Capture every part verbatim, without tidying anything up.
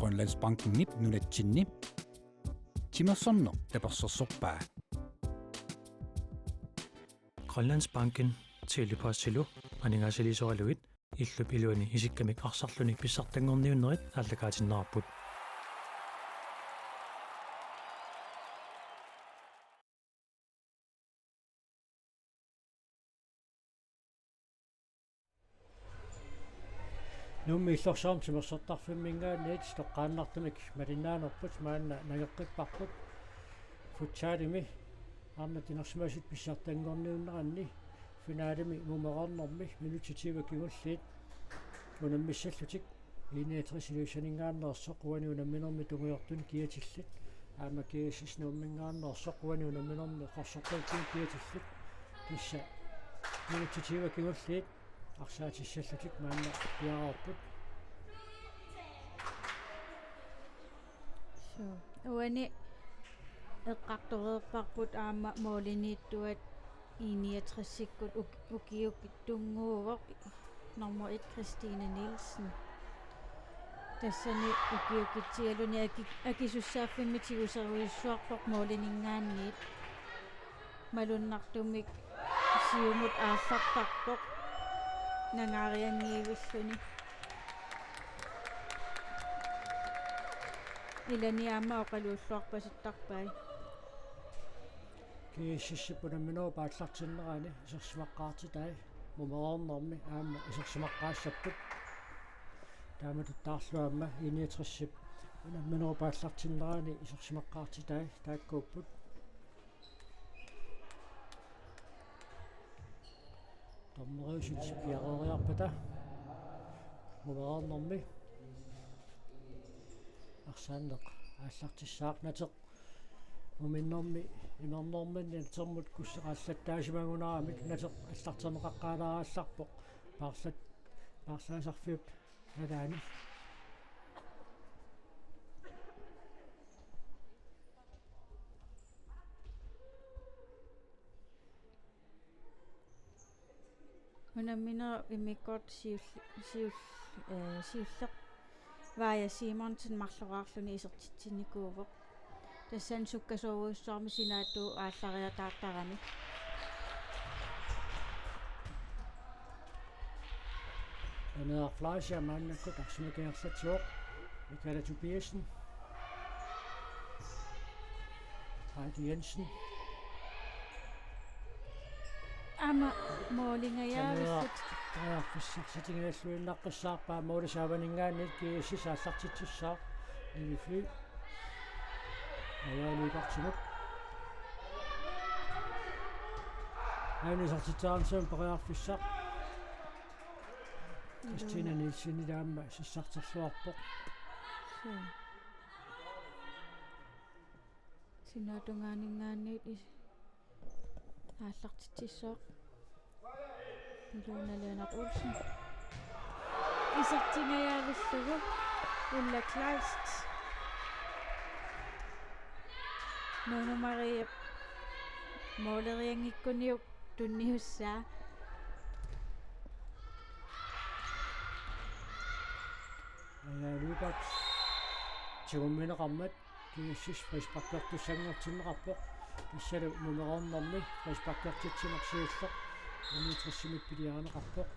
Grønlandsbankenip nunatsinni timersorneq tapersersorpaa. Grønlandsbanken Tele-Postilu aningaasaliisoralugit illup iluani isikkamik arsarluni pissartanngorniunnerit aallakaatinneqarput. Nuummi Illorsuarmi timersortarfimminngaanniit toqqaannartumik malinnaanerput maanna nangeqqipparput futsalimi arnat inersimasut pissartanngorniunneranni finalemi Mumereernermi minutsit tyve kingulliit unammissallutik I niogtres Ilulissaninngaanneersoq uani unamminermi tungujortuni kiatillit aamma G S S Nuumminngaanneersoq uani unamminermi Qorsorsuartuni kiatillit tassa minutsit tyve kingulliit arsaatissallutik maanna piareerput. Suu. Uani eqqartoreerparput aamma målimiittuat I niogtresikkut uk-, ukiukittunnguuvoq nummer et Christine Nielsen. Tassani ukiukitsigaluni aki-, akisussaaffimmik tigusarujussuarpoq måliminngaanniit. Malunnartumik siumut aallartarpoq nangaarianngivilluni. Ilani aamma oqaluulluarpasittarpai. G S S-ip unamminerup aallartinnerani isersimaqqaartitai Mumereernermi aamma isersimaqqaassapput. Taamatuttaarlu aamma I niogtres-ip unamminerup aallartinnerani isersimaqqaartitai taakkuupput. Dommeriusut piareeriarpata Mumereernermi arsaanneq aallartissaaq. Nateq muminnermi imernerminni natermut kusseqallattaasimagunaaramik Nateq allarterneqaqqaalaarallarpoq paarlat-, paarlaasarfiup nalaani. Unamminerup immikkoortut siul-, siul-, eh, siulleq Vaaja Simonsen marloraarluni isertitsinnikuuvoq. Tassani sukkasoorujussuarmik sinaatut aallariataartarami. Aneeraq Fleischer maannakkut arsamik ingerlatsivoq. Michaela Tobiassen. Heidi Jensen. Aamma målingajaavissut. Taneeraq, taneeraq pissarsitigigalluinnaqqissaarpaa, måli saavaninngaanniit G S S aallartitsissaaq. Lille Fly. Aja Lyberthimut. Aani isertitseqarnissamut periarfissaq. Christina Nielsen aamma sassarterluarpoq. Suu. Sinaatungaaninngaanniit is-, aallartitsissaaq. Ilona Lennert Olsen. Isertingajaavillugu Ulla Kleist. Nunu Marie målerianngikkuniuk tunniussaa. Aja Lybert. Tigummineqarmat G S S frisparkertussanngortinneqarpoq. Tassalu Mumereernermi frisparkertitsineq siulleq I niogtres-imit piliarineqarpoq.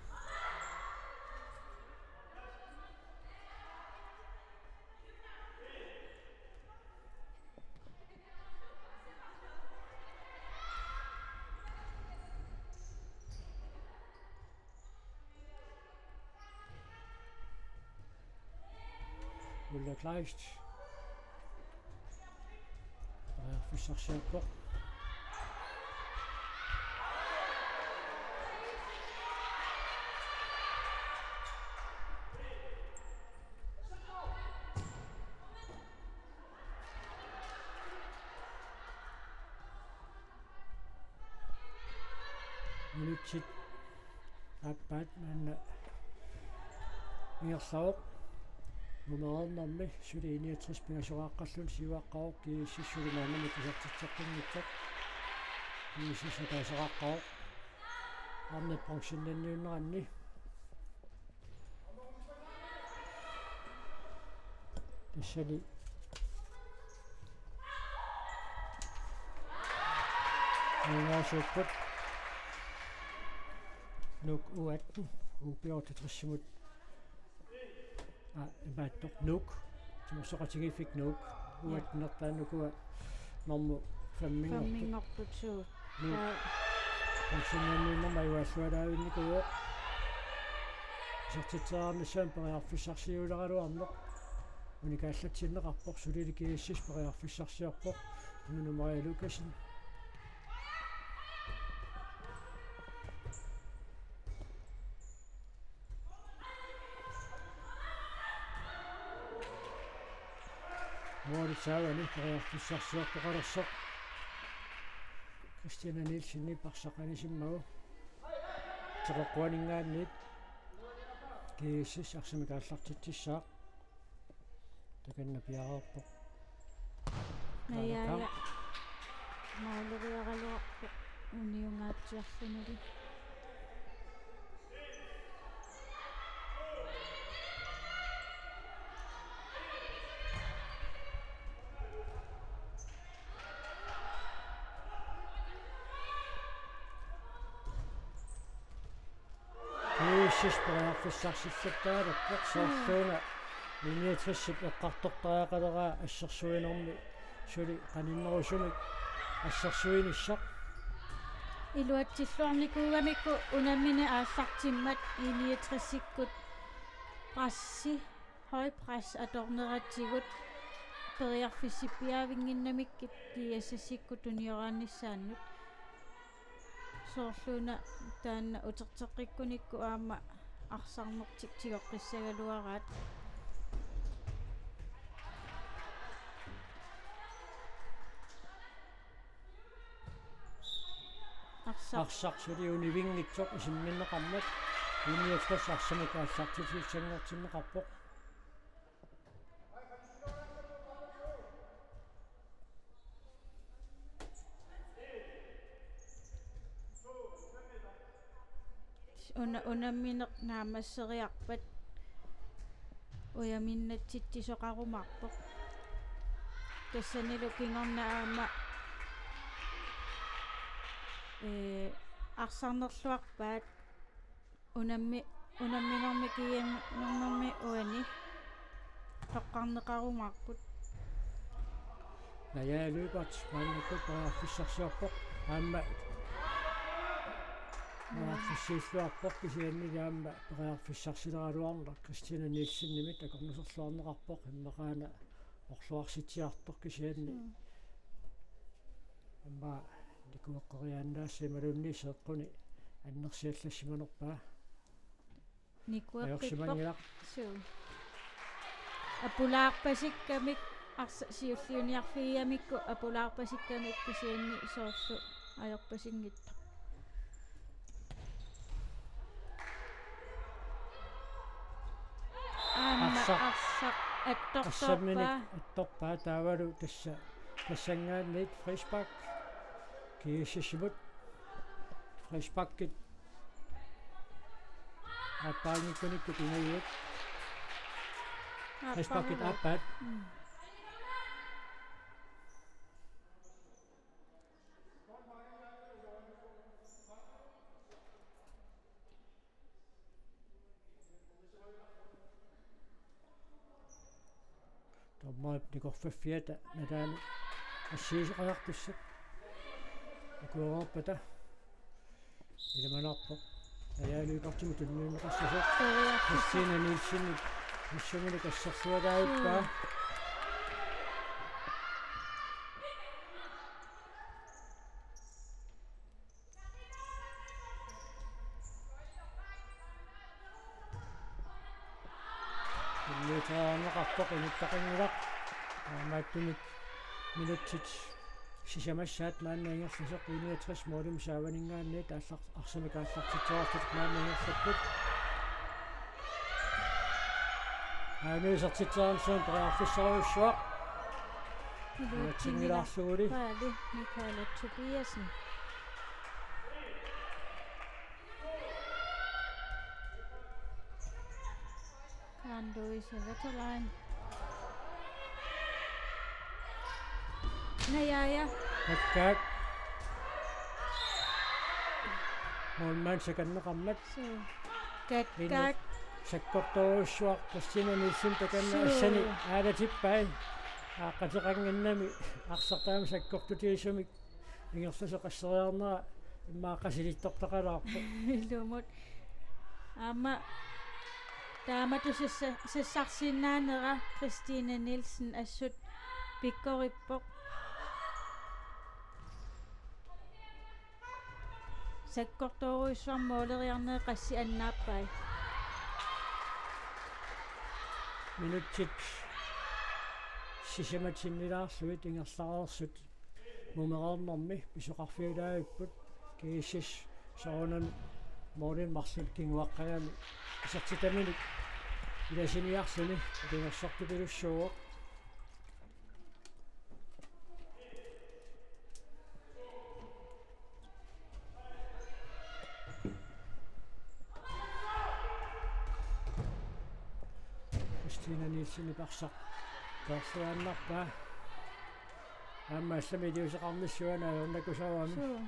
Ulla Kleist. Periarfissarsiorpoq. Minutsit aappaat maanna ingerlavoq. Mumereernermi suli I niogtres pingasoqaqqalluni siuaqqavoq, G S S suli maannamut isertitseqqinngitsoq. G S S ataaseqaqqavoq. Arnat bronzennanniunneranni. Tassani aningaasaapput Nuuk U atten, U B otteogtresimut. Aa, imaattoq Nuuk. Timersoqatigiiffik Nuuk. Ja. U atten-ertaanni ukua normu femminngorput. Femminngorput, suu. Nuuk. Ja. Pensionianniinnarmik ajugaalluaraavinnikuuvoq. Isertitseriarnissamut periarfissarsiuleraluarneq. Unikaallatsinneqarpoq, sulilu G S S periarfissarsiorpoq. Nunu Maria Lukassen. Målip saavani periarfissarsiortoqalersoq Christina Nielsenip arsaq anisimmagu. Teqeqquaninngaanniit G S S arsamik aallartitsissaaq. Takanna piareerpoq. Najaja. Måleriaraluarpoq uniungaatsiarlunilu. G S S periarfissarsillattaalerpoq, soorluuna I niogtresip eqqartortariaqaleraa assersuinermi suli qaninnerusumik assersuinissaq. Iluatsilluarnikuugamikku unammineq aallartimmat I niogtresikkut pressi, højpres atorneratigut periarfissippiaavinnginnamikkit G S S-ikkut tunioraannissaannut. Soorluuna taanna uterteqqikkunikku aamma arsarnertik tigoqqissagaluaraat. Arsaq. Arsaq suli univinngitsoq isimminneqarmat I niogtres arsamik aallartitsissanngortinneqarpoq. Una-, unammineq naammasseriarpat ujaminnatsitsisoqarumaarpoq. Tassanilu kingorna aamma, ee, arsarnerluarpaat. Unammi-, unamminermi kiiannermi uani toqqarneqarumaarput. Naja Lyberth maannakkut periarfissarsiorpoq. Aamma periarfissiilluarpoq kisianni aamma periarfissarsileraluarneq Christina Nielsenimit akornuserluarneqarpoq, immaqaana orluarsitsiartoq kisianni. Mm. Aamma nikueqqeriaannaassai imaluunniit seeqquni annersiallassimanerpaa. Nikueqqippoq. Ajorsimanngilaq. Suu. Apulaarpasikkamik arsa-, siulliuniarfigigamikku apulaarpasikkamik kisianni soorlu ajorpasinngitsoq. Aamma arsaq. Arsaq attortorpaa. Assamminik attorpaa taavalu tassa tassanngaanniit frispark. G S S-imut. Frisparkit. Aappaanngikkunikku pingajuat. Frisparkit aappaat. Mm. Dommerip nikorfaffiata nalaani assigisoqartussat akuereerpata ilimanarpoq. Naja Lyberthimut tunniunneqassasoq. Christina Nielsenip missingunik assersualaarpaa. Mm. Tunniuteqarpoq inuttaqanngilaq. Taamaattumik minutsit sisamassaat maanna ingerlasoq I niogtres målimik saavaninngaanniit aallar-, arsamik aallartitseqartut maanna ingerlapput. Aamma isertitseriarnissamut periarfissarujussuaq. Iluatsinngilaq. Iluatsinngilaq. Paali Michaela Tobiassen. Karen Louise Wetterlein. Najaaja. Kakkaak. Målmand sakanneqarmat. Suu. Kakkaak. Inuit sakkortoorujussuaq Christina Nielsen takanna. Suu. Assani aalatippai. Aaqqateqannginnami arsaq taama sakkortutigisumik ingerlasoqasseriarnera immaqa qasilittortaqalaarpoq. Ilumut. Aamma taamatut sassa-, sassarsinnaanera Christine Nielsen assut pikkorippoq. Sakkortoorujussuarmik måleriarnerit qassit annaappai? Minutsit sisamat sinnilaarlugit ingerlareersut mumereernermi pisoqarfiulaavipput. G S S soorunami målini marlunnik kinguaqqagami isertitaminik ilasiniarluni ilungersortupilussuuvoq. Christina Nielsenip arsaq taarsiaannarpaa. Aamma assami iliuuseqarnissaa ajornakusoorami. Suu.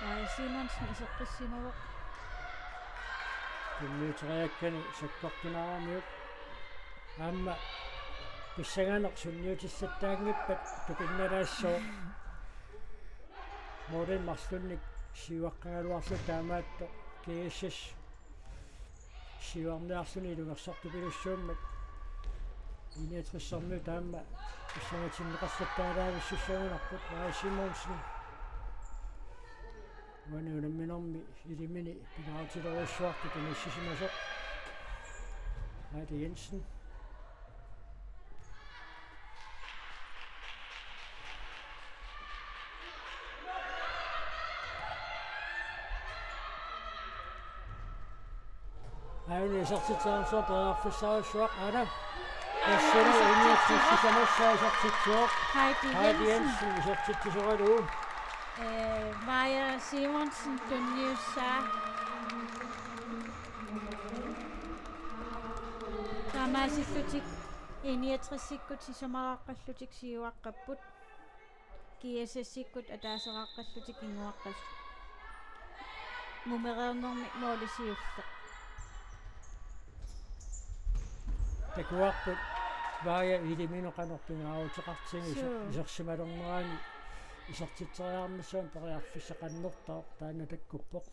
Maja Simonsen isertissimavoq. Tunniuteriakkani sakkortuneraramiuk aamma pissanganeq sunniutissattaanngippat tupinnalaassaaq. Målini marlunnik siuaqqagaluarlugu taamaattoq G S S siuarniarluni ilungersortupilussuummat I niogtressermiut taama pissangatinneqarsattaalaavissussaagunarput. Maja Simonsen. Uani unamminermi ilimini penaltilerujussuartut inissisimasoq. Heidi Jensen. Aajuna isertitseqarsuaq periarfissarujussuaq, aana. Assuna I niogtres sisamassaa isertitsivoq. Heidi Heidi Jensen. Jensen isertitsisoralugu. Ee, Maja Simonsen tunniussaa. Taamaasillutik I niogtresikkut sisamaraaqqallutik siuaqqapput. G S S-ikkut ataaseraaqqallutik kinguaqqallutik. Mumereernermi måli siulleq. Takuarput Maja iliminut qanoq pingaaruteqartigisoq. Suu. Isersimalernerani isertitseriarnissamut periarfissaqarnertaq taanna takkuppoq.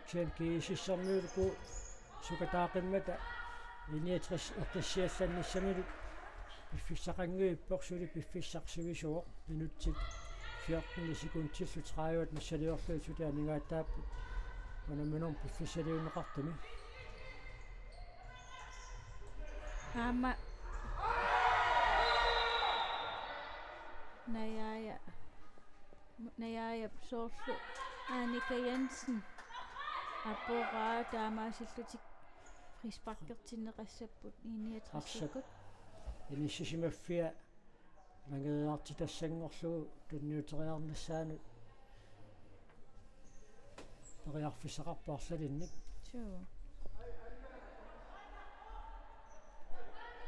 Kisianni G S S-ermiullu sukataaqimmata I niogtres eqqissiallannissamilu piffissaqanngippoq, suli piffissaq sivisuvoq, minutsit fjorten sekundillu tredive missiliorlugit suli aningaatsaapput unamminermi piffissaliunneqartumi. Aamma Najaaja. Najaajap soorlu Annika Jensen apuraa, taamaasillutik frisparkertinneqassapput I niogtresikkut. Arsap inissisimaffia mangeriartitassanngorlugu tunniuteriarnissaanut periarfissaqarpoq arlalinnik. Suu.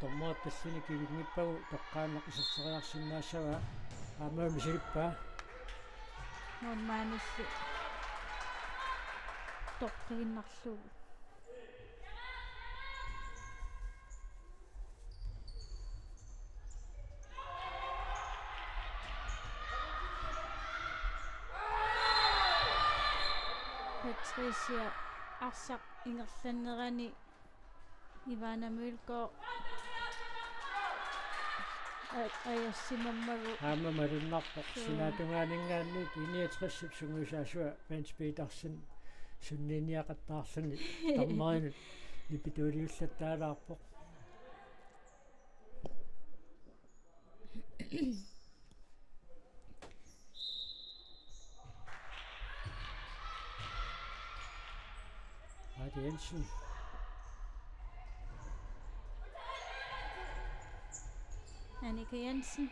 Dommerit tallini kiginngippagu toqqaannaq iserteriarsinnaassavaa, aamma misilippaa. Målmandilli toqqiinnarlugu. Patricia arsaq ingerlannerani Ivana Mølgaard a-, ajassimammagu. Aamma malunnarpoq. Suu. Sinaatungaaninngaanniit I niogtresip sungiusaasua Bent Petersen sunniiniaqattaarluni dommerinut nipituuliullattaalaarpoq. Heidi Jensen. Annika Jensen.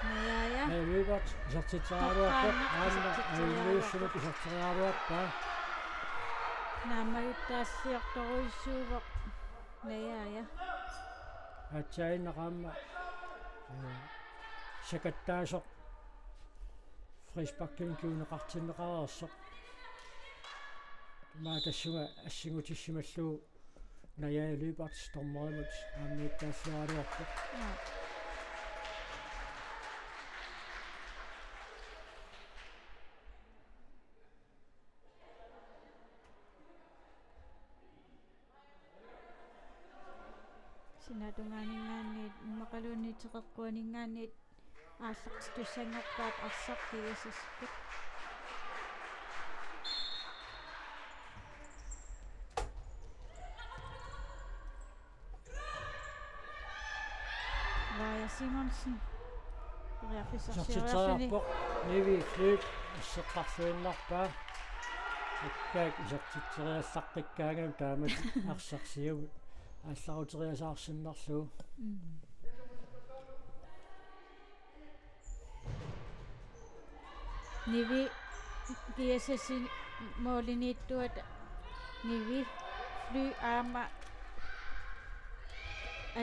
Naja, ja. Naja Lyberth, isertitseriaraluarpoq. Toqqaannaq aamma isertitseriaraluarpoq. Aamma Lyberth isertitseriaraluarpaa. Naammajuttaasiortorujussuuvoq. Naja, ja. Aatsaannaq aamma, eh, sakattaasoq frisparkimik kinguneqartinneqareersoq. Maani tassunga assingutissimalluni Naja Lyberth dommerimut aamma isertitseriaraluarpoq. Ja. Sinaatungaaninngaanniit, immaqaluunniit teqeqquaninngaanniit aallartittussanngorpaat arsaq G S S-ikkut. Vaja Simonsen. Periarfissarsioriarluni. Isertitseriarpoq, Nivi Flyt, asseqqarluinnarpaa. Ikkaak isertitseriallaqqikkaangami taamatut arsaq siumut aallaruteriasaarsinnarlugu. Mm. Nivi G S S-ip målimiittuata Nivi Fly aamma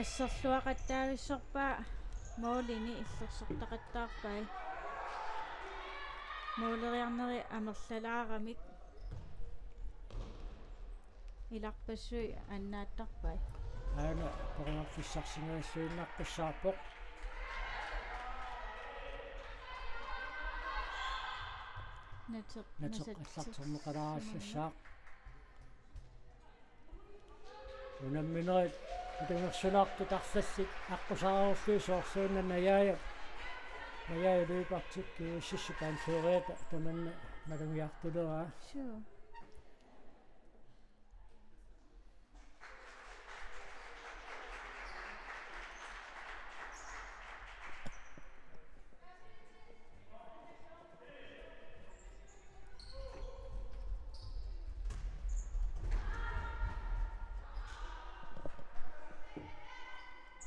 asserluaqattaavissorpaa målini illersortaqattaarpai. Måleriarneri amerlalaaramik ilarpassui annaattarpai. Aana periarfissarsiorluinnaqqissaarpoq. Nateq, nateq, nateq allarterneqalaarallassaaq. Unamminerit atunersunartut arlallit aqqusaarorlugit soorluuna Naja, Naja Lyberthip G S S-ip anføreriata tamanna malugiartuleraa. Suu.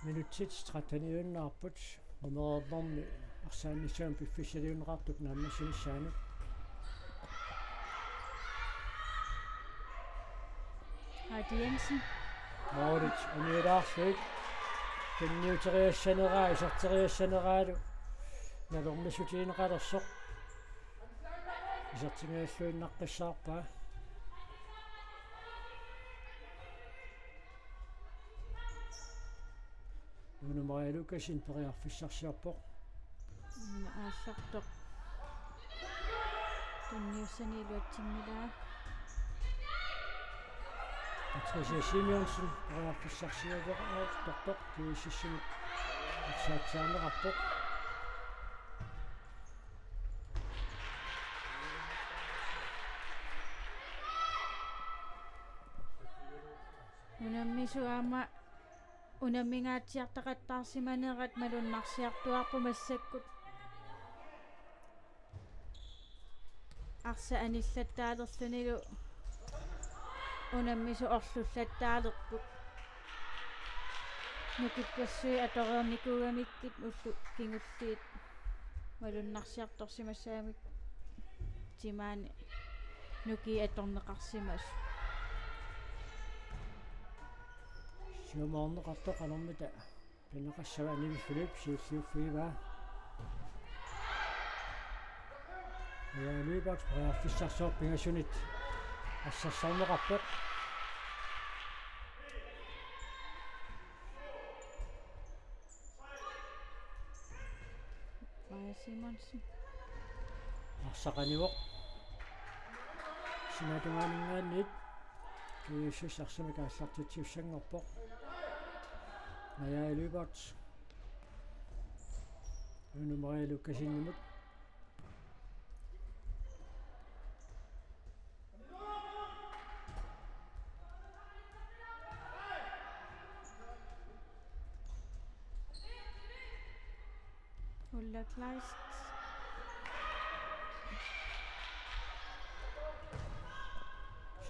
Minutsit tretteniunnaarput. Nummer elleve-mi arsaannissamut piffissaliunneqartup naammassinissaanut. Heidi Jensen. Målit uniulaarlutik. Tunniuteriassaneraa, iserteriassaneraalu nalornissutigineqalersoq. Isertingajalluinnaqqissaarpaa. Una Maria Lukassen periarfissarsiorpoq. Una aallartoq. Tunniussani iluatsinngilaa. Patricia Simonsen periarfissarsiorpoq, aallartoq, G S S-imut arsaatsiarneqarpoq. Unammisut aamma unammingaatsiartaqattaarsimanerat malunnarsiartuaarpoq massakkut. Arsaq anillattaalerlunilu unammisut orlullattaalerput. Nukippersuit atoreernikuugamikkit ullut kingulliit malunnarsiartorsimassagamik timaani nukiit atorneqarsimasut. Siumoorneqartoq qanormita pineqassava, Nivi Flyt siulliuffigivaa. Ja, Lyberth periarfissarsiorpoq, pingasunit assersorneqarpoq. Maja Simonsen. Arsaq anivoq. Sinaatungaaninngaanniit G S S arsamik aallartitsisussanngorpoq. Naja Lyberth. Una Maria Lukassenimut. Ulla Kleist.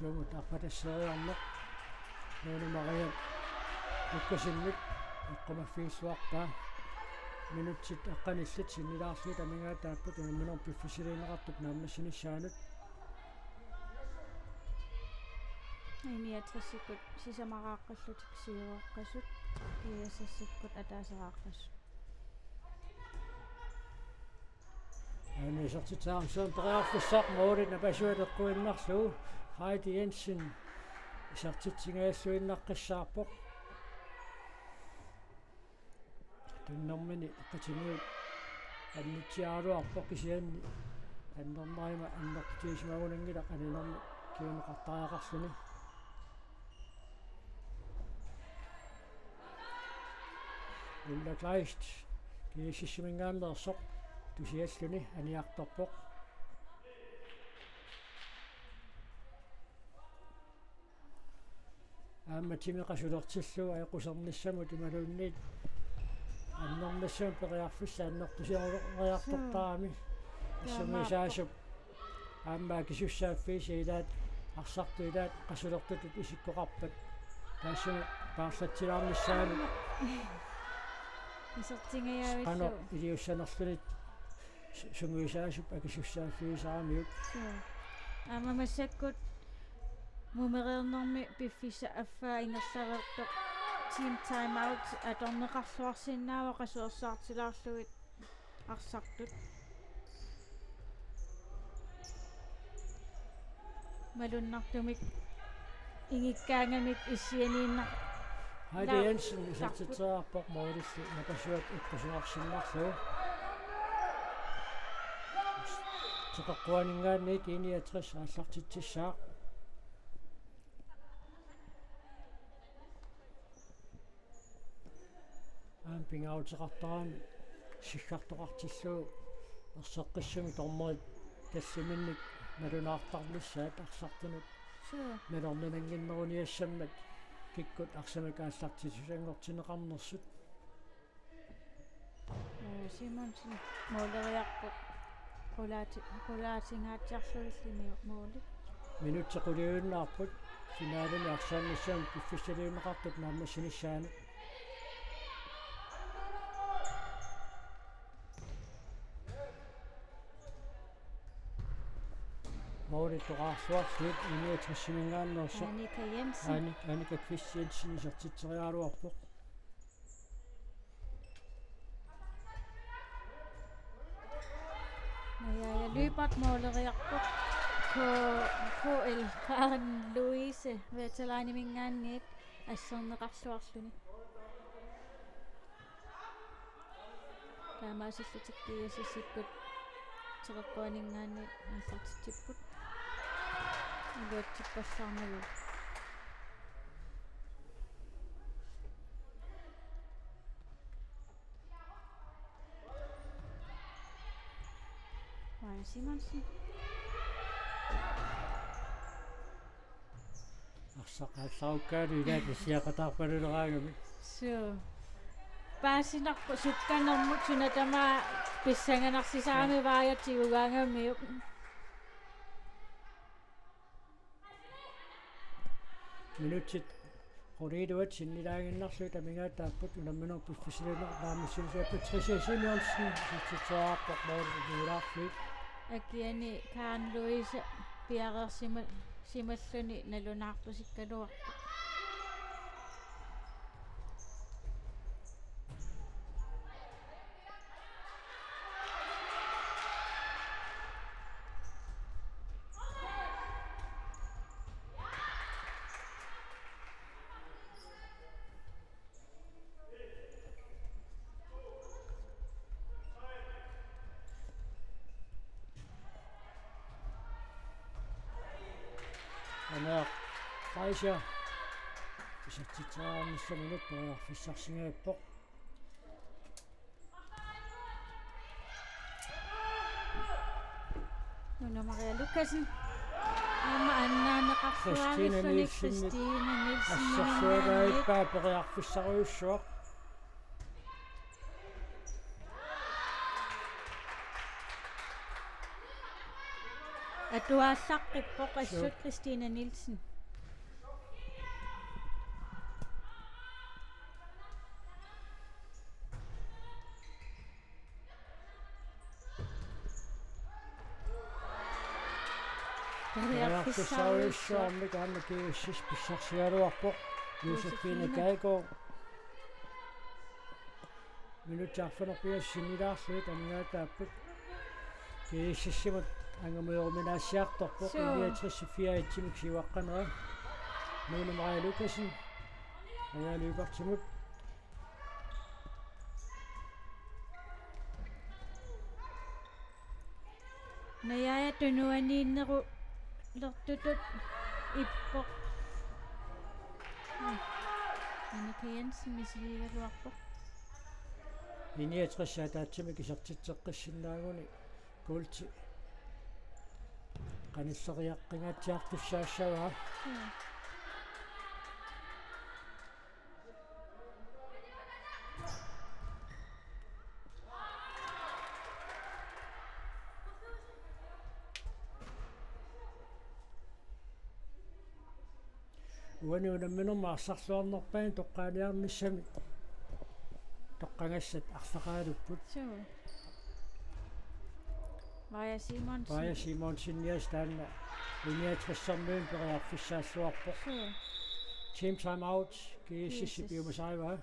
Luumut arpatasseeriarneq Nuunu Maria Lukkasenip eqqumaffigilluarpaa. Minutsit aqqanillit sinnilaarlugit amigaataapput unamminerup piffissaliunneqartup naammassinissaanut. I niogtresikkut sisamaraaqqallutik syvogfyrrekkasut, G S S-ikkut ataaseraaqqasut. Aamma isertitseqarnissamut periarfissaq, målit napasuat eqquinnarlugu. Heidi Jensen isertitsingajalluinnaqqissaarpoq. Tunnermini eqqatimiut annitsiaraluarpoq, kisianni annernaarmat annertutigisimagaluarluni aninermi kiuneqartariaqarluni. Ulla Kleist G S S-iminngaanneersoq tusialluni aniartorpoq. Aamma timi qasulertillugu ajoqusernissamut imaluunniit annernissamut periarfissaq annertusiareriartortarami. Taamaappoq. Sungiusaasup aamma akisussaaffiisa ilaat arsartut ilaat qasulertutut isikkoqarpat taassuma paarlatsilaarnissaanut. Isertingajavillu. Qanoq iliussanerluni su-, sungiusaasup akisussaaffigisaramiuk. Suu. Aamma massakkut mumereernermi piffissap affaa ingerlareersoq team timeout atorneqarluarsinnaavoq qasuersaartilaarlugit arsartut. Malunnartumik ingikkaangamik issianiinnaq. Heidi Jensen isertitseriarpoq målillu napasuat eqqusuarsinnarlugu. Teqeqquaninngaanniit I niogtres aallartitsissaaq. Aamma pingaaruteqartarami siggartoqartillugu erseqqissumik dommerit talliminnik nalunaartarnissaat arsartunut. Suu. Nalorninannginneruniassammat kikkut arsamik aallartitsisunngortinneqarnersut. Ee, Simonsen måleriarpoq. Qulaati-, qulaasingaatsiarlugilluni måli. Minutsit quliuinnaapput finalimi arsaannissamut piffissaliunneqartup naammassinissaanut. Målip toqqaarluarlugu I niogtres-iminngaanneersoq. Annika Jensen. Annik-, Annika Christiansen isertitseriaraluarpoq. Maja Lyberth måleriarpoq. K-, K L Karen Louise Waterline-iminngaanniit asserneqarluarluni. Taamaasillutik G S S-ikkut teqeqquaninngaanniit aallartitsipput. Iluatsippallaarnagu. Maja Simonsen. Arsaq aallarukkaalu ilaat nassiaqataarpaluleraangami. Suu. Paasinarpoq sukkanermut suna tamaat pissanganarsisaramik vaajatsiugaangamiuk. Minutsit quliiluat sinnilaaginnarlugit amigaataapput unamminerup piffissaliunneqartup naammassinissaanut Patricia Simonsen isertitseriarpoq målip nilaarlugit. Akiani Karen Louise piareersima-, simalluni nalunaartusikkaluarpoq. Aneeq Fleischer isertitseriarnissaminut periarfissarsingaappoq. Nuunu Maria Lukassen. Aamma annaanneqarluarilluni Christina Nielsenip Christina Nielsen assersualaarpaa periarfissarujussuaq. Atuaallaqqippoq assut Christine Nielsen. Periarfissaarujussuarmik aamma GSS pissarsigaluarpoq. Josefine Josefine Daigaard. Minutsit arfineq-pingasut sinnilaarlugit amigaataapput. GSS-imut angameeruminaatsiartorpoq. Suu. Niogtres fireoghalvtredsimi siuaqqanera. Nuna Maria Lukassen. Aja Lyberthimut. Najaja tunuaniinnerulertutut ippoq. Annika Jensen misiliigaluarpoq. I niogtres ataatsimik isertitseqqissinnaaguni Kuulti qanilleriaqqingaatsiartussaassavaa. Mm. Uani unamminermi arsarluarnerpaani toqqaaniarnissami toqqagassat arlaqaalupput. Suu. Vaja Simonsen. Vaja Simonsen, ja, taanna I niogtressermiunut periarfissaalluarpoq. Suu. Team time out. GSS. GSS piumasarivaa.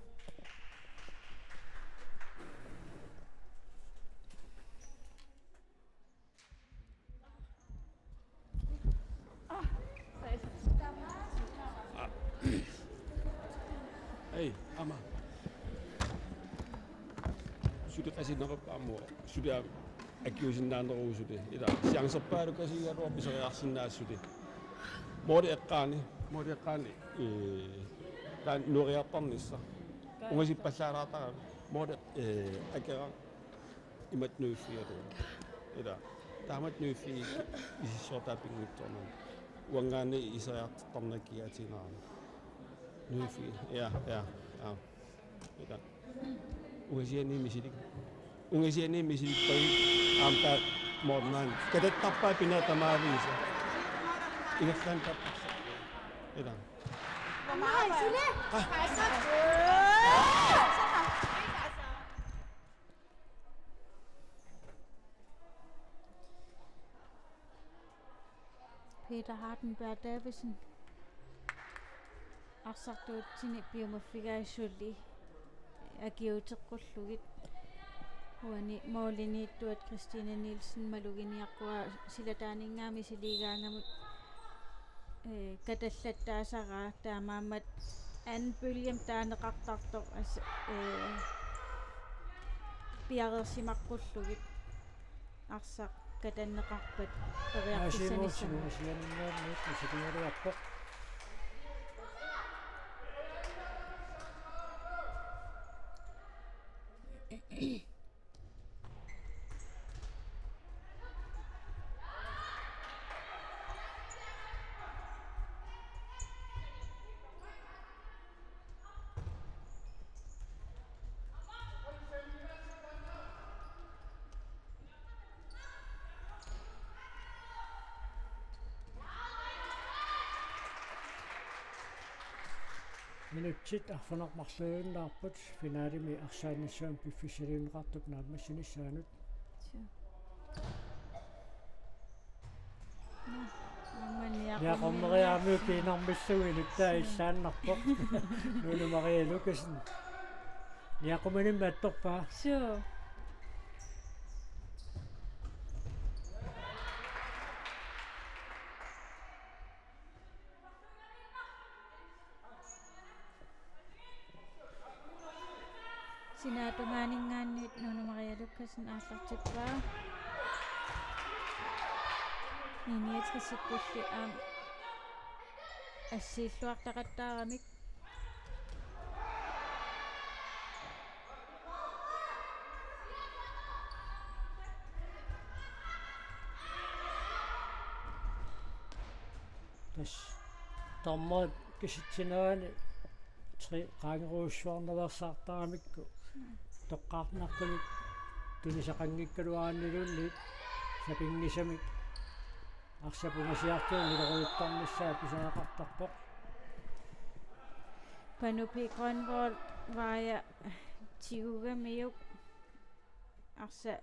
Ei, aamma. Suli qasinneqarpoq aamma. Suli aamma akiusinnaaneruvoq suli. Ila, chancerpaalu qasigaluarpoq pisariaqarsinnaasoq suli. Måli eqqaani, måli eqqaani. Ee, taanna nueriartarnissaq. Ungasippallaalaartarami. Måli, ee, akeraq. Imatut nuiffigalugu. Ila. Taamatut nuiffigalugu isissortaa pinngitsoornani. Uanngaanniit iseriartortarnikuugatsigu. Nuiffi-, ja, ja, ja. Ila. Ungasianiit misilik-. Ungasianiit misilippagu aamma taava moornaan. Katattarpaa pinaa tamaviisa. Ingerlaannaq tappaa. Ila. Peter Hardenberg Davidsen. Arsartuutsinni piumaffigaasuli akiuteqqullugit. Uani målimiittuat Christine Nielsen maluginiaqqua silataaninngaanniit misiliigaangamut, ee, katallattaasaraa taamaammat anden bølgemi taaneqartartoq as-, ee, piareersimaqqullugit. Arsaq katanneqarpat periarfissanissamut. Aasimuutsilu asianninngaanniit misiligaluarpoq. Minutsit arfineq-marluinnarput finalemi arsaannissamut piffissaliunneqartup naammassinissaanut. Suu. Nå, aamma Niaqormeriarmiut piinarmillugu inuttaa illaannarpoq. Nuna Maria Lukassen. Niaqumanimmik attorpaa. Suu. Sinaatungaaninngaanniit Nuna Maria Lukassen aallartippaa. I niogtresikkulli aamma assiilluartaqattaaramik. Tassa dommerit kisitsinerani tre qaangerujussuarnaveersaartaramikku toqqaannartumik tunisaqanngikkaluaraanniluunniit sapinngisamik arsap ungasiartuup nilerujuttarnissaa pisariaqartarpoq. Panupi Grønvold Vaja tigugamiuk arsaq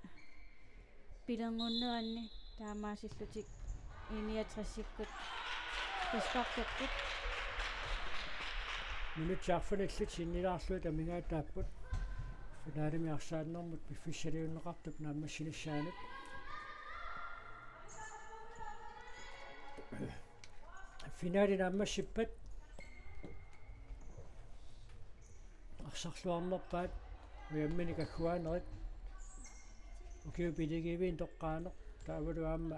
pilerngunneranni taamaasillutik I-niogtresikkut frisparkerput. Minutsit arfinillit sinnilaarlugit amigaataapput finalimi arsaannermut piffissaliunneqartup naammassinissaanut. Finali naammassippat arsarluarnerpaat ujamminik agguaanerit. Ukiup idigiiviin toqqaaneq taavalu aamma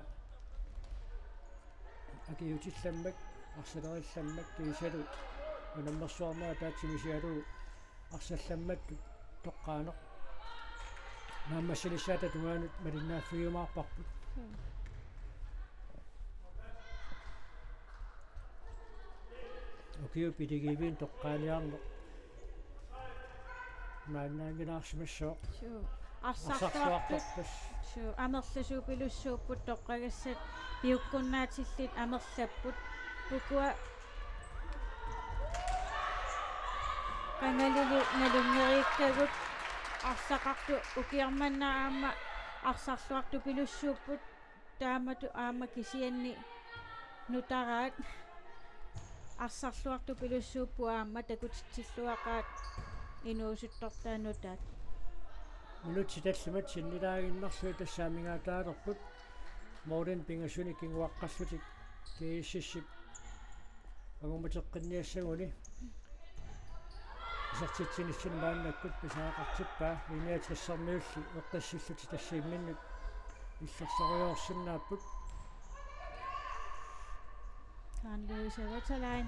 akiuutillammak, arsalerillammak kiisalu unammersuarneq ataatsimut isigalugu arsallammattut toqqaaneq naammassinissaata tungaanut malinnaaffigiumaarparput. Ukiup idigiiviin toqqaaniarneq maannaanngilaarsimassaaq. Suu. Arsarluartut. Arsarluartarput. Suu, amerlasuupilussuupput toqqagassat piukkunnaatillit amerlapput. Ukua qangalili nalunngeriikkagut arsaqartut ukioq manna aamma arsarluartupilussuupput. Taamatut aamma kisianni nutaraat arsarluartupilussuupput aamma takutitsilluaqaat inuusuttortaat nutaat. Minutsit tallimat sinnilaaginnarlugit tassa amigaataalerput. Målini pingasunik kinguaqqallutik G S S-ip angumateqqinniassaguni isertitsinissamut maannakkut pisariaqartippaa. I-niogtressermiulli eqqissillutik tassa imminnut illersorujoorsinnaapput. Karen Louise Wetterlein.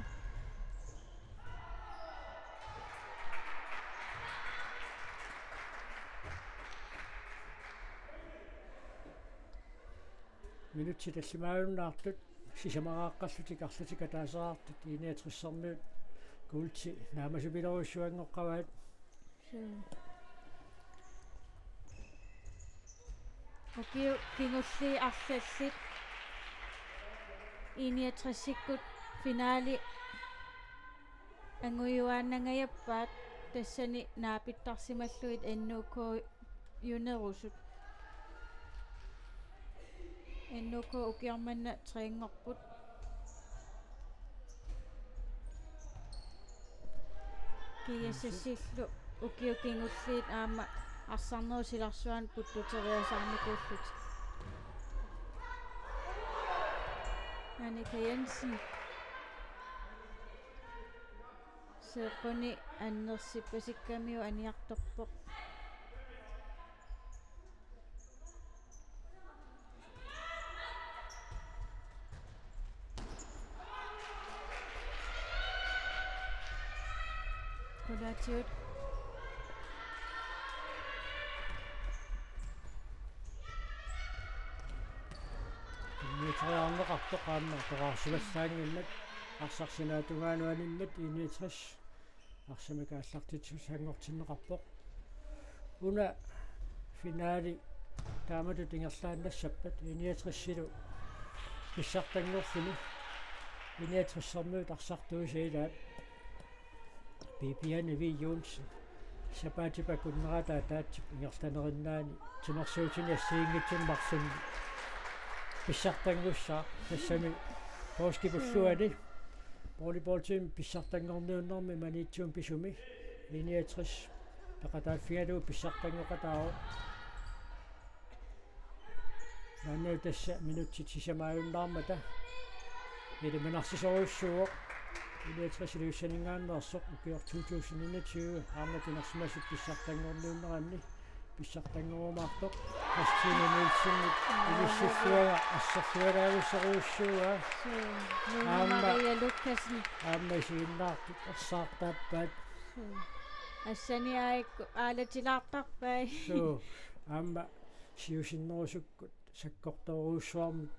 Minutsit tallimaajunnaartut sisamaraaqqallutik arlatik ataaseraartut I-niogtressermiut kuulti naamasupilerujussuanngoqqavaat. Suu. Ukiut kingulliit arlallit I-niogtresikkut finali angujuaannangajappaat, tassani naapittarsimallugit N O K junerusut. N O K ukioq manna treenngorput. G S S-illu ukiut kingulliit aamma arsarnerup silarsuanut puttuteriasaarnikuullutik. Annika Jensen. Seeqquni annersippasikkamiuk aniartorpoq. Qulaatigut. Immiuteriarneqartoq aamma toqqaarsimassaannginnat arsaq sinaatungaanut animmat I-niogtres arsamik aallartittussanngortinneqarpoq. Una finali taamatut ingerlaannassappat I-niogtresilu pissartanngorluni I-niogtressermiut arsartuisa ilaat Bibiane V. Johnsen sapaatip akunnerata ataatsip ingerlanerinnaani timersuutini assigiinngitsunik marlunnik pissartanngussaaq, tassami poorskip ulluani volleyballtimi pissartanngorniunnermi Maniitsuumi pisumi I-niogtres peqataaffigalugu pissartanngoqataavoq. Maanna tassa minutsit sisamaajunnaarmata eliminarsisorujussuuvoq I-niogtres Ilulissaninngaanneersoq ukioq to tusind enogtyve aamma timersimasut pissartanngorniunneranni pissartanngorumaartoq. Christine Nielsenip inissilluagaa assersualaavissorujussuuaa. Suu, Lone Aamma Maria Lukassen. Aamma isiginnaartut arsaartaappaat. Suu. Assani aajuku aalatilaartarpai. Suu, aamma siusinnerusukkut sakkortoorujussuarmik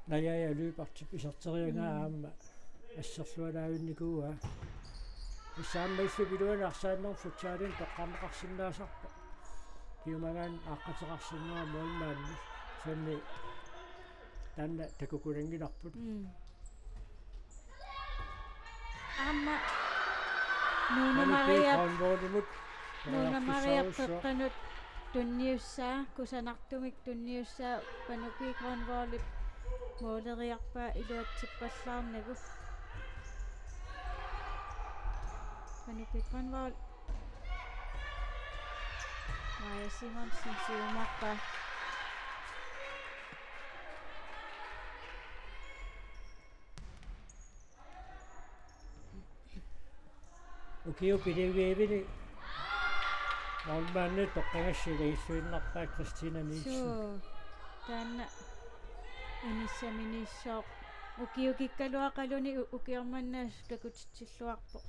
Naja Lyberthip iserteriagaa Mm. aamma assersualaavinnikuuaa. Tassa aamma illup iluani arsaannermut futsalimi toqqarneqarsinnaasarpoq. Piumagaanni aaqqateqarsinnaavat målmandi. Sanni taanna takukunanngilarput. Mm. Aamma Nuuna Maria, Grønvoldimut. Nuuna Maria periarfissaarussuaq. Peqqanut tunniussaa, kusanartumik tunniussaa, Panu P. Grønvoldip måleriarpaa iluatsippallaarnagu. Panu P. Grønvold. Maja Simonsen siumoorpaa. Ukiut pileviivini målmandip toqqagassiaq illuinnarpaa Christina Nielsen. Suu, taanna inissaminiissooq. Ukiukikkaluaqaluni u-, ukioq manna takutitsilluarpoq.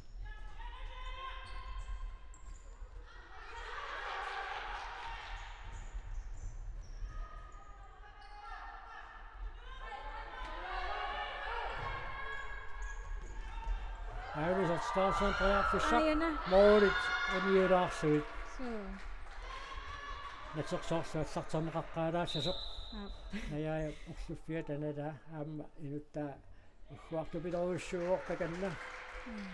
Aalisartitaarsuaq periarfissaq. Aajuna. Målit uniulaarsuit. Suu. Natersoorsuaq allarterneqaqqaalaassasoq. Aap. Najaaja orluffiata nalaa aamma inuttaa ugguartupiloorujussuuvoq takanna. Mm.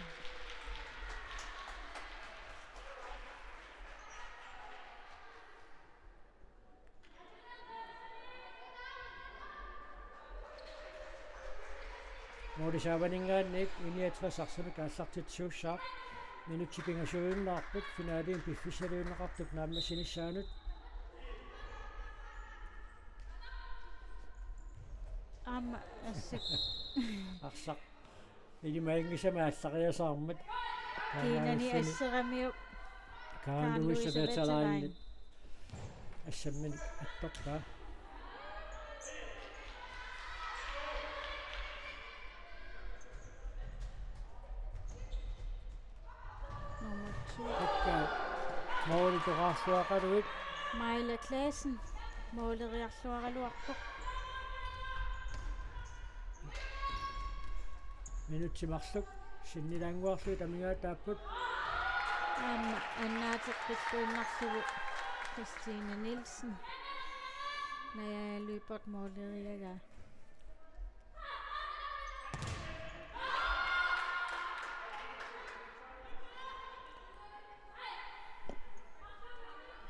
Målip saavaninngaanniit I niogtres arsamik aallartitsisuussaaq. Minutsit pingasuinnaarput, finalimi piffissaliunneqartup naammassinissaanut. Aamma assut. Arsaq. Ilimaginngisamik aallariasaarmat. Kiinani asseramiuk Karen Louise Berthelin. Assamminik attortaa. Nummer to. Ikka målit toqqaarluaqaluit. Maila Claessen måleriarluaraluarpoq. Minutsit marluk sinnilaannguarlugit amigaataapput. Aamma annaateqqilluinnarlugu Christine Nielsen. Naja Lyberth måleriagaa.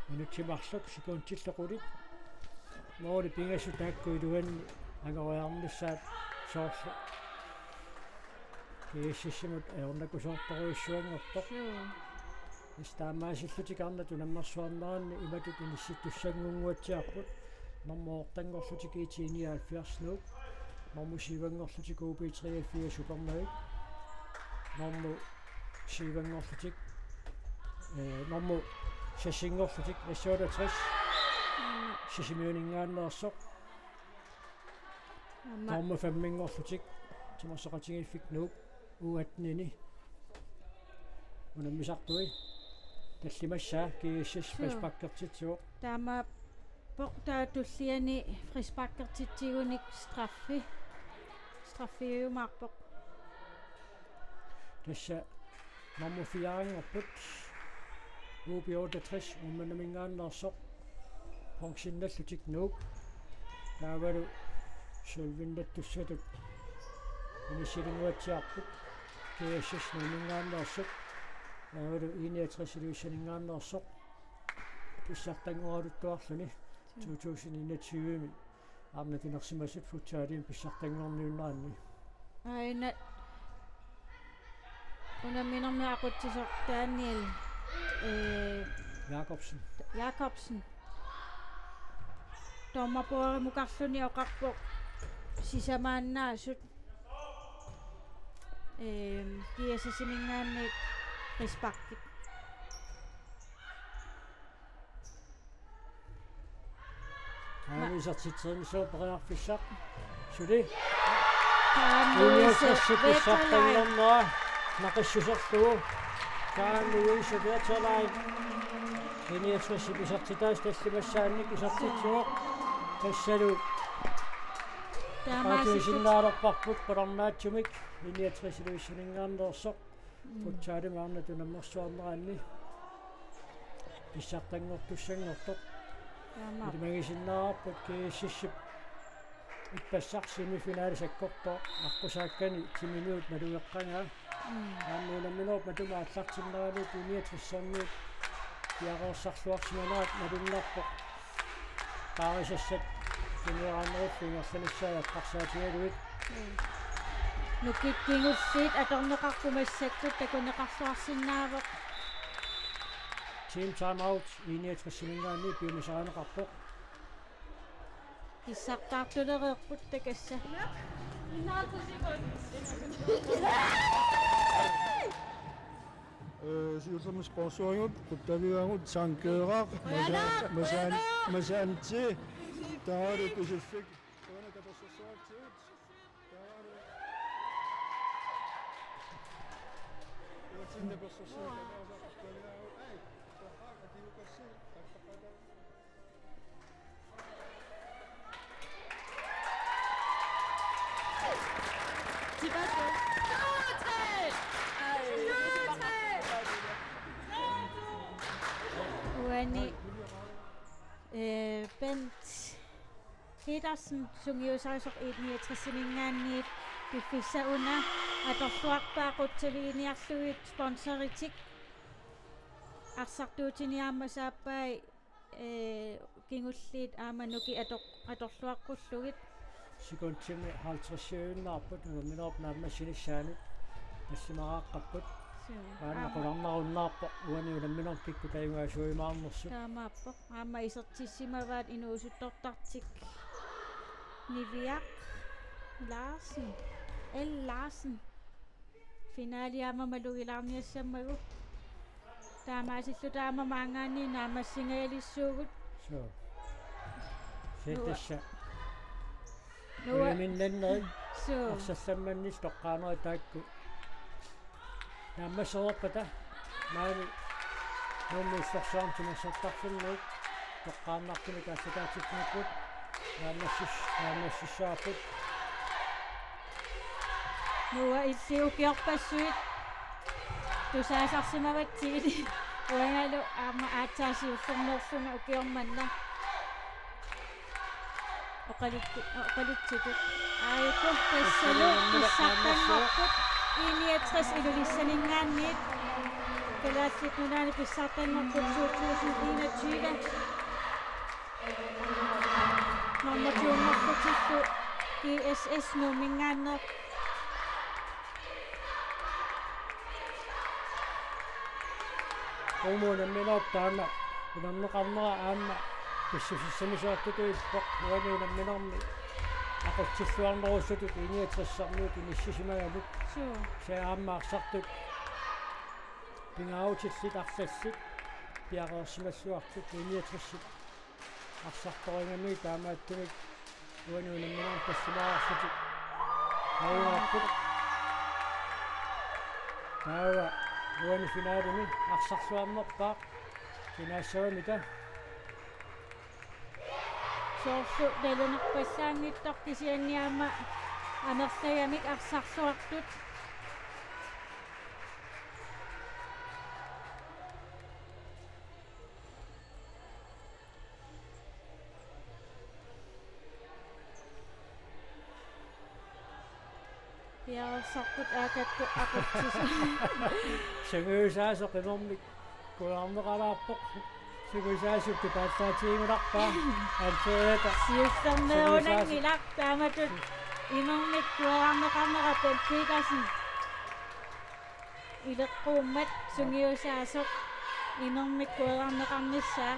Minutsit marluk sekundillu qulit. Målit pingasut taakku iluanni angoriarnissaat soorlu. GSS-imut ajornakusoortorujussuanngortoq. Suu. Tassa taamaasillutik arnat unammersuarneranni imatut inissittussanngorluatsiarput. Nummer ottenngorlutik I T nioghalvfjerds Nuuk. Nummer syvenngorlutik O B treogfirs Upernavik. Nummer syvenngorlutik, eh, nummer seksenngorlutik S otteogtres. Aamma. Sisimiuninngaanneersoq. Aamma. Nummer femmenngorlutik Timersoqatigiiffik Nuuk U atten-ini. Unammisartui. Tallimassaa GSS. Suu. Frisparkertitsivoq. Taamaappoq, taava tulliani frisparkertitsigunik straffi. Straffiujumaarpoq. Tassa nummer fire-nngorput. U B otteogtres Uummannaminngaanneersoq. Bronzennallutik Nuuk. Taavalu sølvinnattussatut inissilinnguatsiarput. GSS Nuumminngaanneersoq. Taavalu I niogtres Ilulissaninngaanneersoq. Pissartanngoraluttuarluni to tusind enogtyve-mi arnat inersimasut futsalimi pissartanngorniunneranni. Aajuna unamminermi aqutsisoq Daniel, eh, Jakobsen. Jakobsen. Dommerbordimukarluni oqarpoq sisamaannaasut. Ehm, GSS-iminngaanniit frisparkit. Aamma isertitserinissaa periarfissaq. Suli. Karen Louise Berthelin. Pissartanngornera naqissuserlugu. Karen Louise Berthelin. I niogtres isertitaasut tallimassaannik isertitsivoq. Tassalu. Taamaasilluni. Paatuisinnaalerparput qularnaatsumik. I niogtres Ilulissaninngaanneersoq. Mm. Futsalimi arnat unammersuarneranni pissartanngortussanngortoq. Taama. Ilimagisinnaavarput GSS-ip Ippassaq semifinale sakkortooq aqqusaakkani timimiut malugeqqagaa. Mm. Aamma unamminerup matuma aallartinnerani I niogtressermiut piareersarluarsimanerat malunnarpoq. Paarisassat tunioraannerullu ingerlanissaat eqqarsaatigalugit. Mm. Nukit kingulliit atorneqarpoq massakkut takuneqarluarsinnaavoq. Team timeout I niogtressiminngaanniit piumasarineqarpoq. Pissartaartulereerput takassa. Øh, siullermik sponsorinut, quttavigaangut, Sankeeraq, Masaan-, Masaan-, Masaanti, Taarali Pacific, Taarali. Uani, øh, Bent Petersen, sungiusaasoq I niogtressiminngaanniit, piffissaq una atorluarpaa qutsaviginiarlugit sponsoritik. Arsartuutini aamma saappai, ee, kingulliit aamma nukit ator-, atorluaqqullugit. Sekundimik halvtredsiuinnaapput unamminerup naammassinissaanut tallimaraaqqapput. Suu. Maanna aamma qularnarunnaarpoq uani unamminermi kikkut tajugaasuimaarnersut. Taamaappoq. Aamma isertissimavaat inuusuttortartik Niviaq Larsen, L. Larsen. Finale aamma malugilaarniassammagu. Taamaasilluta aamma maanngaanniit naammassingajalassuugut. Suu. Suu. Tassa. Nua. Uiminnannerit. Suu. Arsallammannik toqqaanerit taakku. Naammassereerpata maani Nuummi Illorsarami timersortarfinni toqqaannartumik aallakaatitsinerput naammassis-, naammassissavarput. Nua illi ukiorpassuit tusaasarsimavatsigit uangalu aamma aatsaat siullermeerlunga ukioq manna. Oqalutsi-, oqalutsitut. Aajuku tassalu pissartanngorput I niogtres Ilulissaninngaanniit. Kalaallit Nunaanni pissartanngorput to tusind enogtyve. Nummer to-nngorlutillu G S S Nuumminngaanneerpoq. Uumuuna unamminerup taama unammeqarnera aamma pissusissamisoortutut ippoq uani unamminermi aqutsilluarnerussutut I niogtressermiut inissisimagamik. Suu. Kisianni aamma arsartut pingaarutillit arlallit piareersimalluartut I niogtressit arsartorigamigit taamaattumik uani unamminermi tallimaarlutik. Ajugaarput. Taava uani finalimi arsarluarnerpaaq. Kinaassavamita? Soorlu nalunarpallaanngitsoq kisianni aamma amerlagamik arsarluartut. Piareersarput aakakku aqutsisoq. Sungiusaasoq imermik kujaarneqalaarpoq. Sungiusaasup kipaallaatigigunarpaa. Anteeta. Siullermeerunanngilaq taamatut imermik kujaarneqarnera Bent Petersen. Ileqquummat sungiusaasoq imermik kujaarneqarnissaa.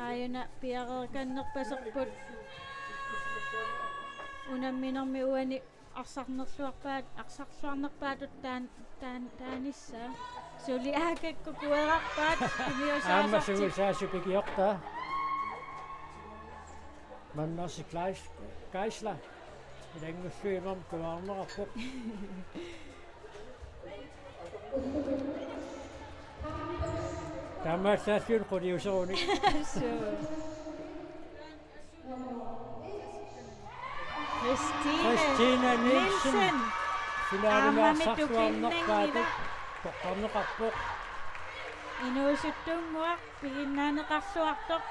Aajuna piareerkannerpaserput unamminermi uani arsarnerluarpaat, arsarluarnerpaatut taan-, taan-, taanissaa. Suli aakakku kuerarpaat, aamma sungiusaasup ikiortaa. Mannasi Kleis-, Geisler. Ilanngullugit imermik kujaarneqarpoq. Taamaallaat quliuserunik. Suu. Christine Christine Nielsen. Nielsen. Finalimi aamma arsarluarnerpaatut toqqarneqarpoq. Inuusuttunnguaq piginnaaneqarluartoq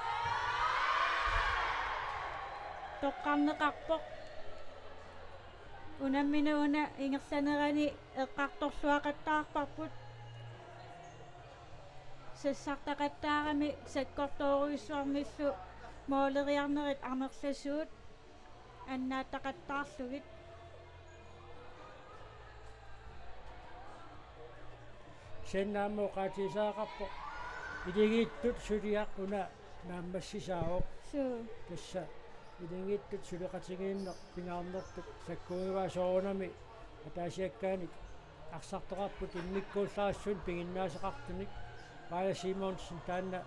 toqqarneqarpoq. Unammineq una ingerlanerani eqqartorluaqattaarparput. Sassartaqattaarami sakkortoorujussuarmillu mooleriarnerit amerlasuut annaattaqattaarlugit. Kisianni aamma oqaatigisaqarpoq. Ilingiittut suliaq una naammassisaavoq. Suu. Tassa ilingiittut suleqatigiinneq pingaarnertut sakkuugivaa soorunami ataasiakkaanik arsartoqarput immikkuullarissumik piginnaasaqartunik. Maja Simonsen taanna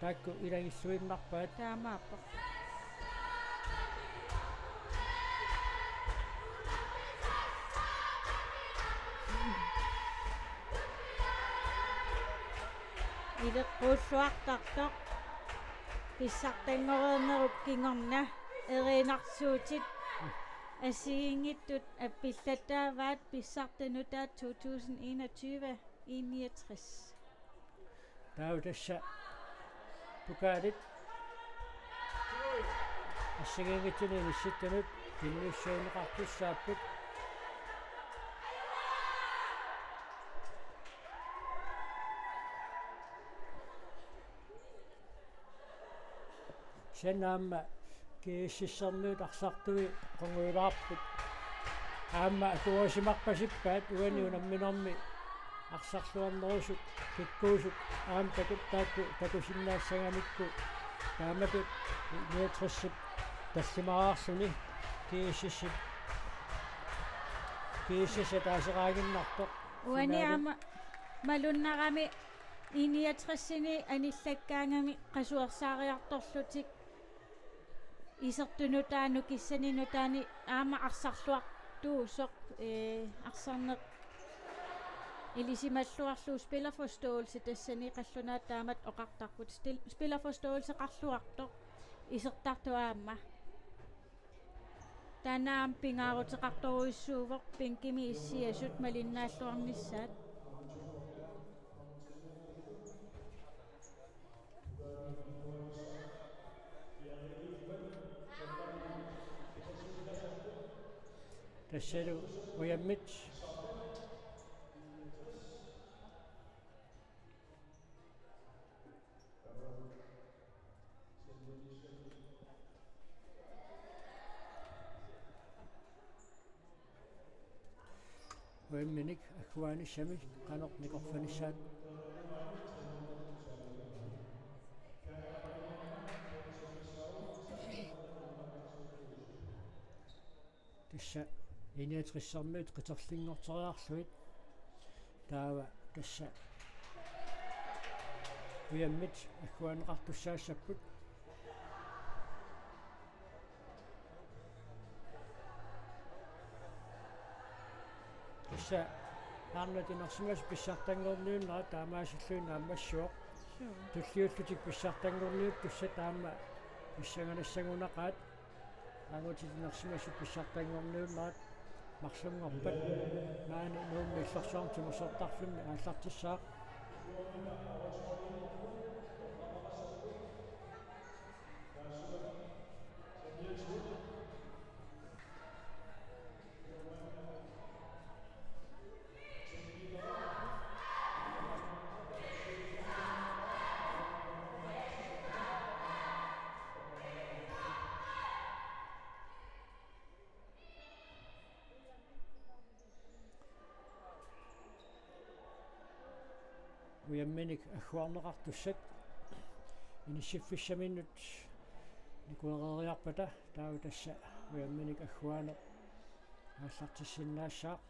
taakku ilagilluinnarpaat. Taamaappoq. Ileqquulluartartoq pissartanngoreernerup kingorna erinarsuutit assigiinngitsut appillattaavaat pissartanutaat to tusind enogtyve I niogtres. Taava tassa pokaalit assigiinngitsunik inissittunut tunniussuunneqartussaapput. Kisianni aamma GSS-ermiut arsartui qungujulaarput. Aamma akuerisimarpasippaat uani unamminermi arsarluarnerusut kikkuusut aamma taku-, taakku takusinnaassagamikku taamatut niogtresip tallimaraarluni GSS-ip, GSS ataaseraannginnartoq. Uani finaali. Aamma malunnarami I niogtresini anillakkaangami qasuersaariartorlutik isertut nutaat nukissanik nutaanik aamma arsarluartuusoq, ee, arsarneq ilisimalluarlugu spillerforståelse tassani qallunaat taamatut oqartarput stil-, spillerforståelseqarluartoq isertartoq aamma. Taanna aamma pingaaruteqartorujussuuvoq bænkimi issiasut malinnaalluarnissaat. Tassalu ujammit. Uimminik agguaanissami qanoq nikorfanissaat. Tassa I niogtressermiut qiterlinngorteriarlugit. Taava tassa ujammit agguaanneqartussaassapput. Tassa arnat inersimasut pissartanngorniunnerat taamaasilluni naammassivoq. Suu. Tulliullutik pissartanngorniuttussat aamma pissanganassagunaqaat. Angutit inersimasut pissartanngorniunnerat marlunngorpat maani Nuummi Illorsuarmi timersortarfimmi aallartissaaq. Ujamminik agguarneqartussat inissiffissaminnut nikuereeriarpata taava tassa ujamminik agguaaneq aallartissinnaassaaq.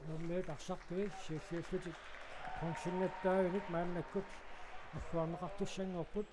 Nuummiut arsartui siulliullutik bronzinngortaavinik maannakkut agguarneqartussanngorput.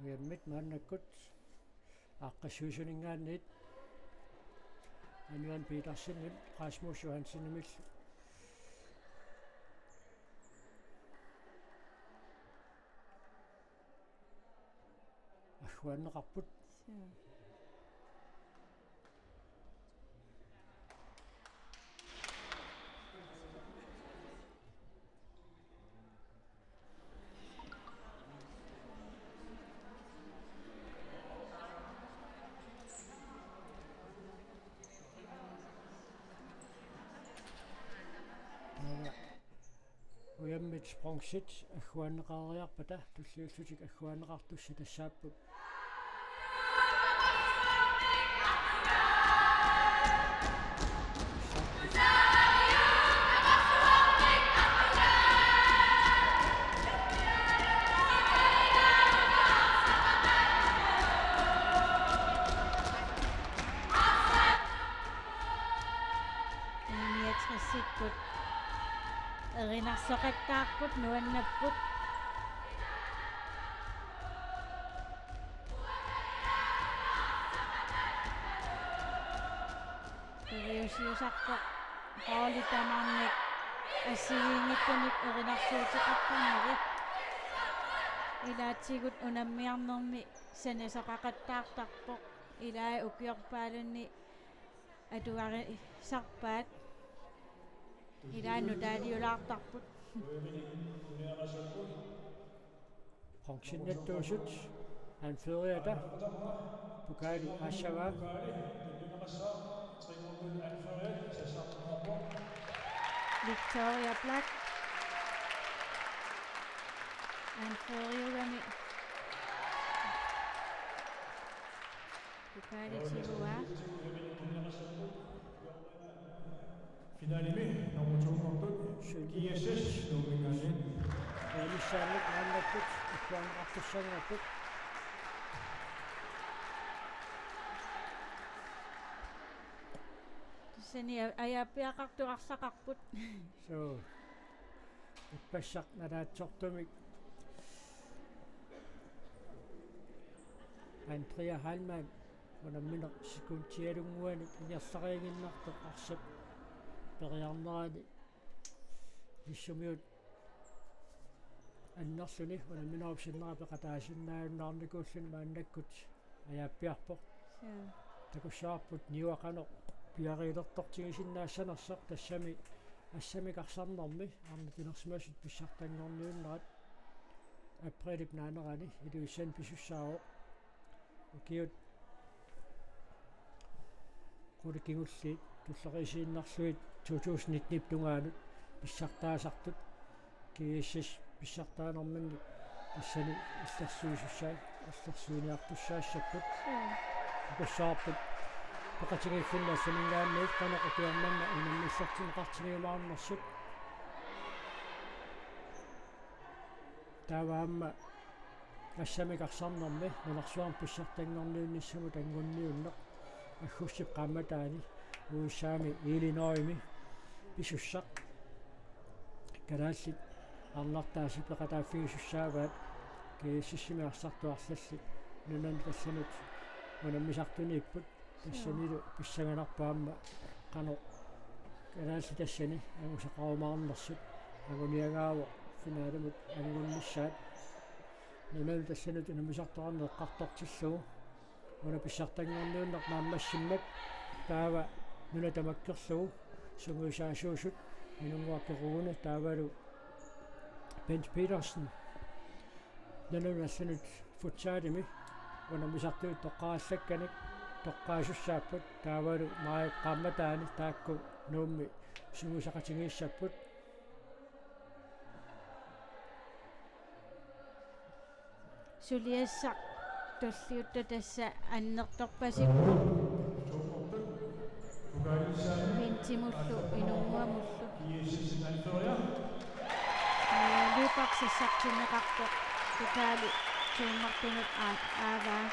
Ujammit maannakkut aaqqissuisuninngaanniit Anuan Petersenimit Rasmus Johansenimillu agguaanneqarput. Suu. Ujammit bronzit agguaanneqareeriarpata tulliullutik agguaanneqartussat tassaapput. Niogtresikkut erinarsoqattaarput, nuannapput. Periusiusarpoq holdit tamarmik assigiinngitsunik erinarsuuteqartarnerat. Ilaatigut unammiarnermi sanasoqaqattaartarpoq. Ilai ukiorpaalunni atugarisarpaat. Ilai nutaaliulaartarput. Bronzinnattuusut anføreriata pokali aassavaa. Victoria Black anføreriugami pokali tiguaa. Finalimi nummer to-nngortut G S S Nuumminngaanniit. Aalissaarnik maannakkut agguaanneqartussanngorput. Tassani a-, ajaappiaqartoq arlaqarput. Suu. Ippassaq nalaatsortumik Andrea Heilmann unammineq sekundialunnguanik ingerlariiginnartoq arsap periarnerani ilissummiut annerluni unamminerup sinnera peqataasinnaajunnaarnikuulluni maannakkut ajaappiarpoq. Suu. Takussavarput niua qanoq piareertortigisinnaassanersoq, tassami assamik arsarnermi arnat pilersimasut pissartanngorniunnerat aprilip naanerani Ilulissani pisussaavoq. Ukiut qulit kingulliit tulleriiaasiinnarlugit to tusind nitten-ip tungaanut pissartaasartut G S S pissartaanerminni tassani illersuisussai-, illersuiniartussaassapput. Mm. Takussavarput peqatigiiffinni assaninngaanniit qanoq ukiormanna unammillertinneqartigiumaarnersut. Taava aamma assamik arsarnermi nunarsuarmi pissartanngorniunnissamut anguniunneq aggustip qaammataani U S A-mi Illinoisimi pisussaq. Kalaallit arnartaasa peqataaffigisussaavaat G S S-imi arsartut arlallit nunanut allanut unammisartuniipput. Tassanilu pissanganarpoq aamma qanoq kalaallit tassani angusaqarumaarnersut. Anguniagaavoq finalimut angunnissaat. Nunanut allanut unammisartoqarneq eqqartortillugu. Una pissartanngorniunneq naammassimmat taava nuna tamakkerlugu sungiusaasuusut Inunnguaq Rune taavalu Bent Petersen. Nunanut allanut futsalimi unammisartut toqqarallakkanik toqqaasussaapput taavalu maajip qaammataani taakku Nuummi sungiusaqatigiissapput. Suliassaq tulliuttoq tassa annertorpasipput. Vintimullu Inunnguamullu. Ee, Lyberth sassartinneqarpoq pokali tuummartunut aa-, aavaa.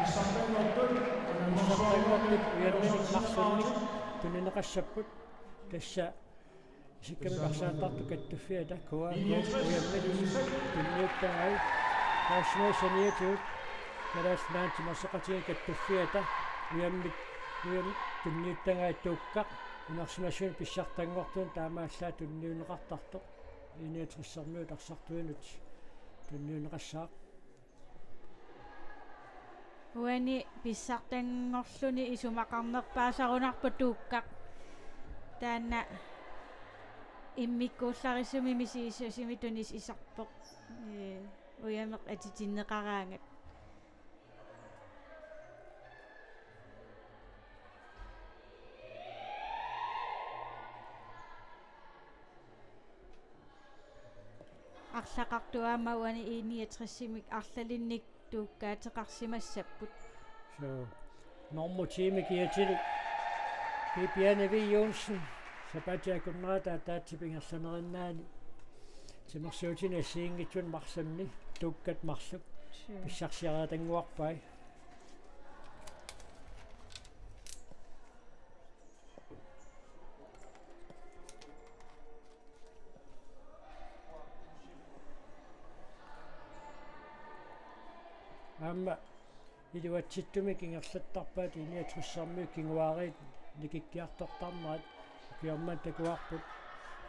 Pissartanngortut ujammini marlunnik tunineqassapput. Tassa isikkamik arsaattartut kattuffiata K A K ujammik tunniuttagai. Taassuma saniatigut Kalaallit Nunaanni timersoqatigiit kattuffiata ujammik, ujammik tunniuttagai Tuukkaq. Nunarsuarmi pissartanngortuni taamaallaat tunniunneqartartoq. I niogtressermiut arsartuinut tunniunneqassaaq. Uani pissartanngorluni isumaqarnerpaasarunarpoq Tuukkaq. Taanna immikkuullarissumik misissuisumik tunisisarpoq. Ee, ujameq atitinneqaraangat. Arlaqartut aamma uani I niogtressimik arlalinnik tuukkaateqarsimassapput. So, normu ti-mi kiatili Bibiane V. Johnsen, sapaatip akunnerata ataatsip ingerlanerinnaani timersuutini assigiinngitsunik marsami Tuukkat marluk. Sure. Pissarsiariatannguarpai. Aamma iluatsittumik ingerlattarpaat I niogtressermiut kinguaariit nikikkiartortarnerat ukioq manna takuarput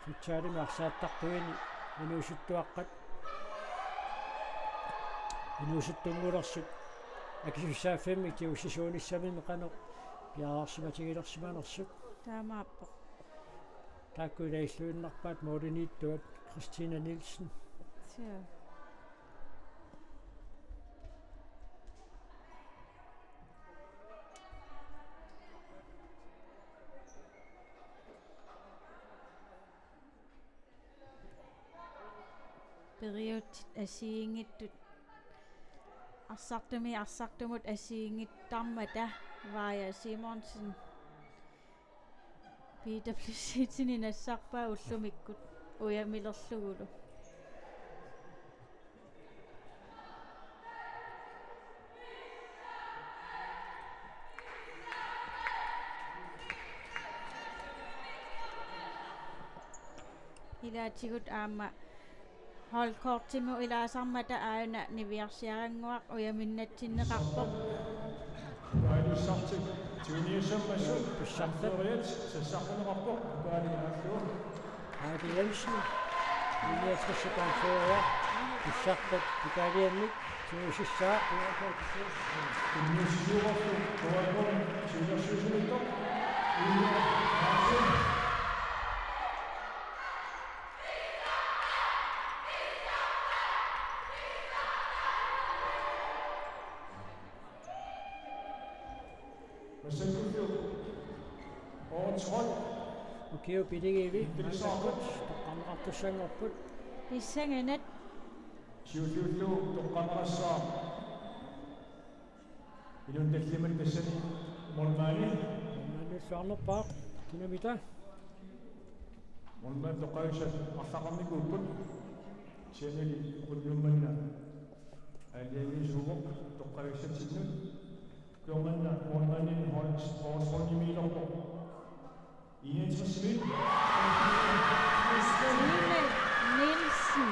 futsalimi arsaattartuini inuusuttuaqqat inuusuttunngulersut akisussaaffimmik tigussisuunissaminnik qanoq piareersimatigilersimanersut. Taamaappoq. Taakku ilaalluinnarpaat mooliniittuat Christina Nielsen. Sure. Periutsit assigiinngitsut. Arsartumi arsartumut assigiinngittarmata Vaaja Simonsen. P W C-tini nassarpaa ullumikkut ujamilerlugulu. Ilaatigut aamma holdkortimut ilaasarmata aajuna niviarsiarannguaq ujaminnatsinneqarpoq. Ualussartik tuniussammassuk pissartat. Sassarneqarpoq ukaali aallugu. Heidi Jensen, niogtres, pissartat Italiamik tuniusissaaq. Tunniussiuarlu K A K-mi siulersuisuniittoq. Massakkut Oortshøj. Ukiut piligivit maannakkut toqqarneqartussanngorput. Pissanganaq. Siulliullugu toqqarneqassaaq. Inunnut tallimat tassani målmandi. Målmandilluarnerpaaq. Kinamita? Målmandit toqqagassat arlaqarnikuupput. Kisiannili ullummanna aalajangiisuuvoq toqqagassatsinnut. Ukioq manna målmandit Hans Poulsenimiillerpoq. Enogtres. Stine Nielsen.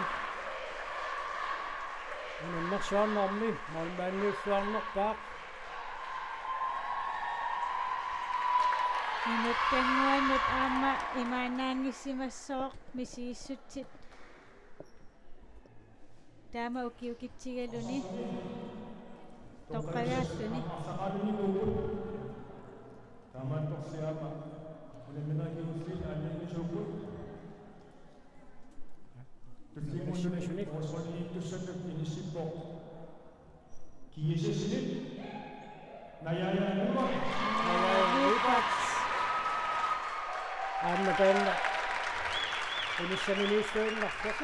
Unammersuarnermi målmandilluarnerpaaq. Inuttannguannut aamma imaannaanngissimassooq misissutit. Taama ukiukitsigaluni toqqagaalluni. Taamaattorli aamma unamminerit kingulliit aalajangiisuupput. Tulliuttuni Oortshøjiniittussannut inissippoq. G S S-init. Najaja Nyborg. Najaja Nyborg. Aamma taanna inissaminiilluinnarpoq.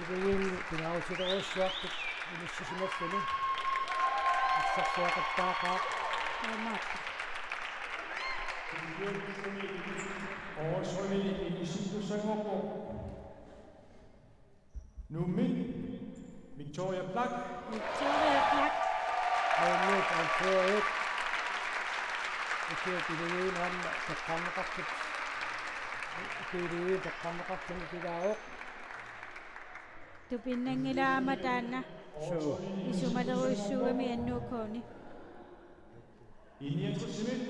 Iluini pingaaruteqarujussuartut inissisimalluni. Assarsuaqattaaqaaq. Taamaappoq. Oortshøjini inissittussanngorpoq. Nuummi Victoria Black. Victoria Black. Nuummi Victoria. Ukiut piligivit aamma toqqarneqartut Kiilivik toqqarneqartumik ilaavoq. Tupinnanngilaq aamma taanna. Suu. Isumalerujussuugami N K-ni. I niogtresimik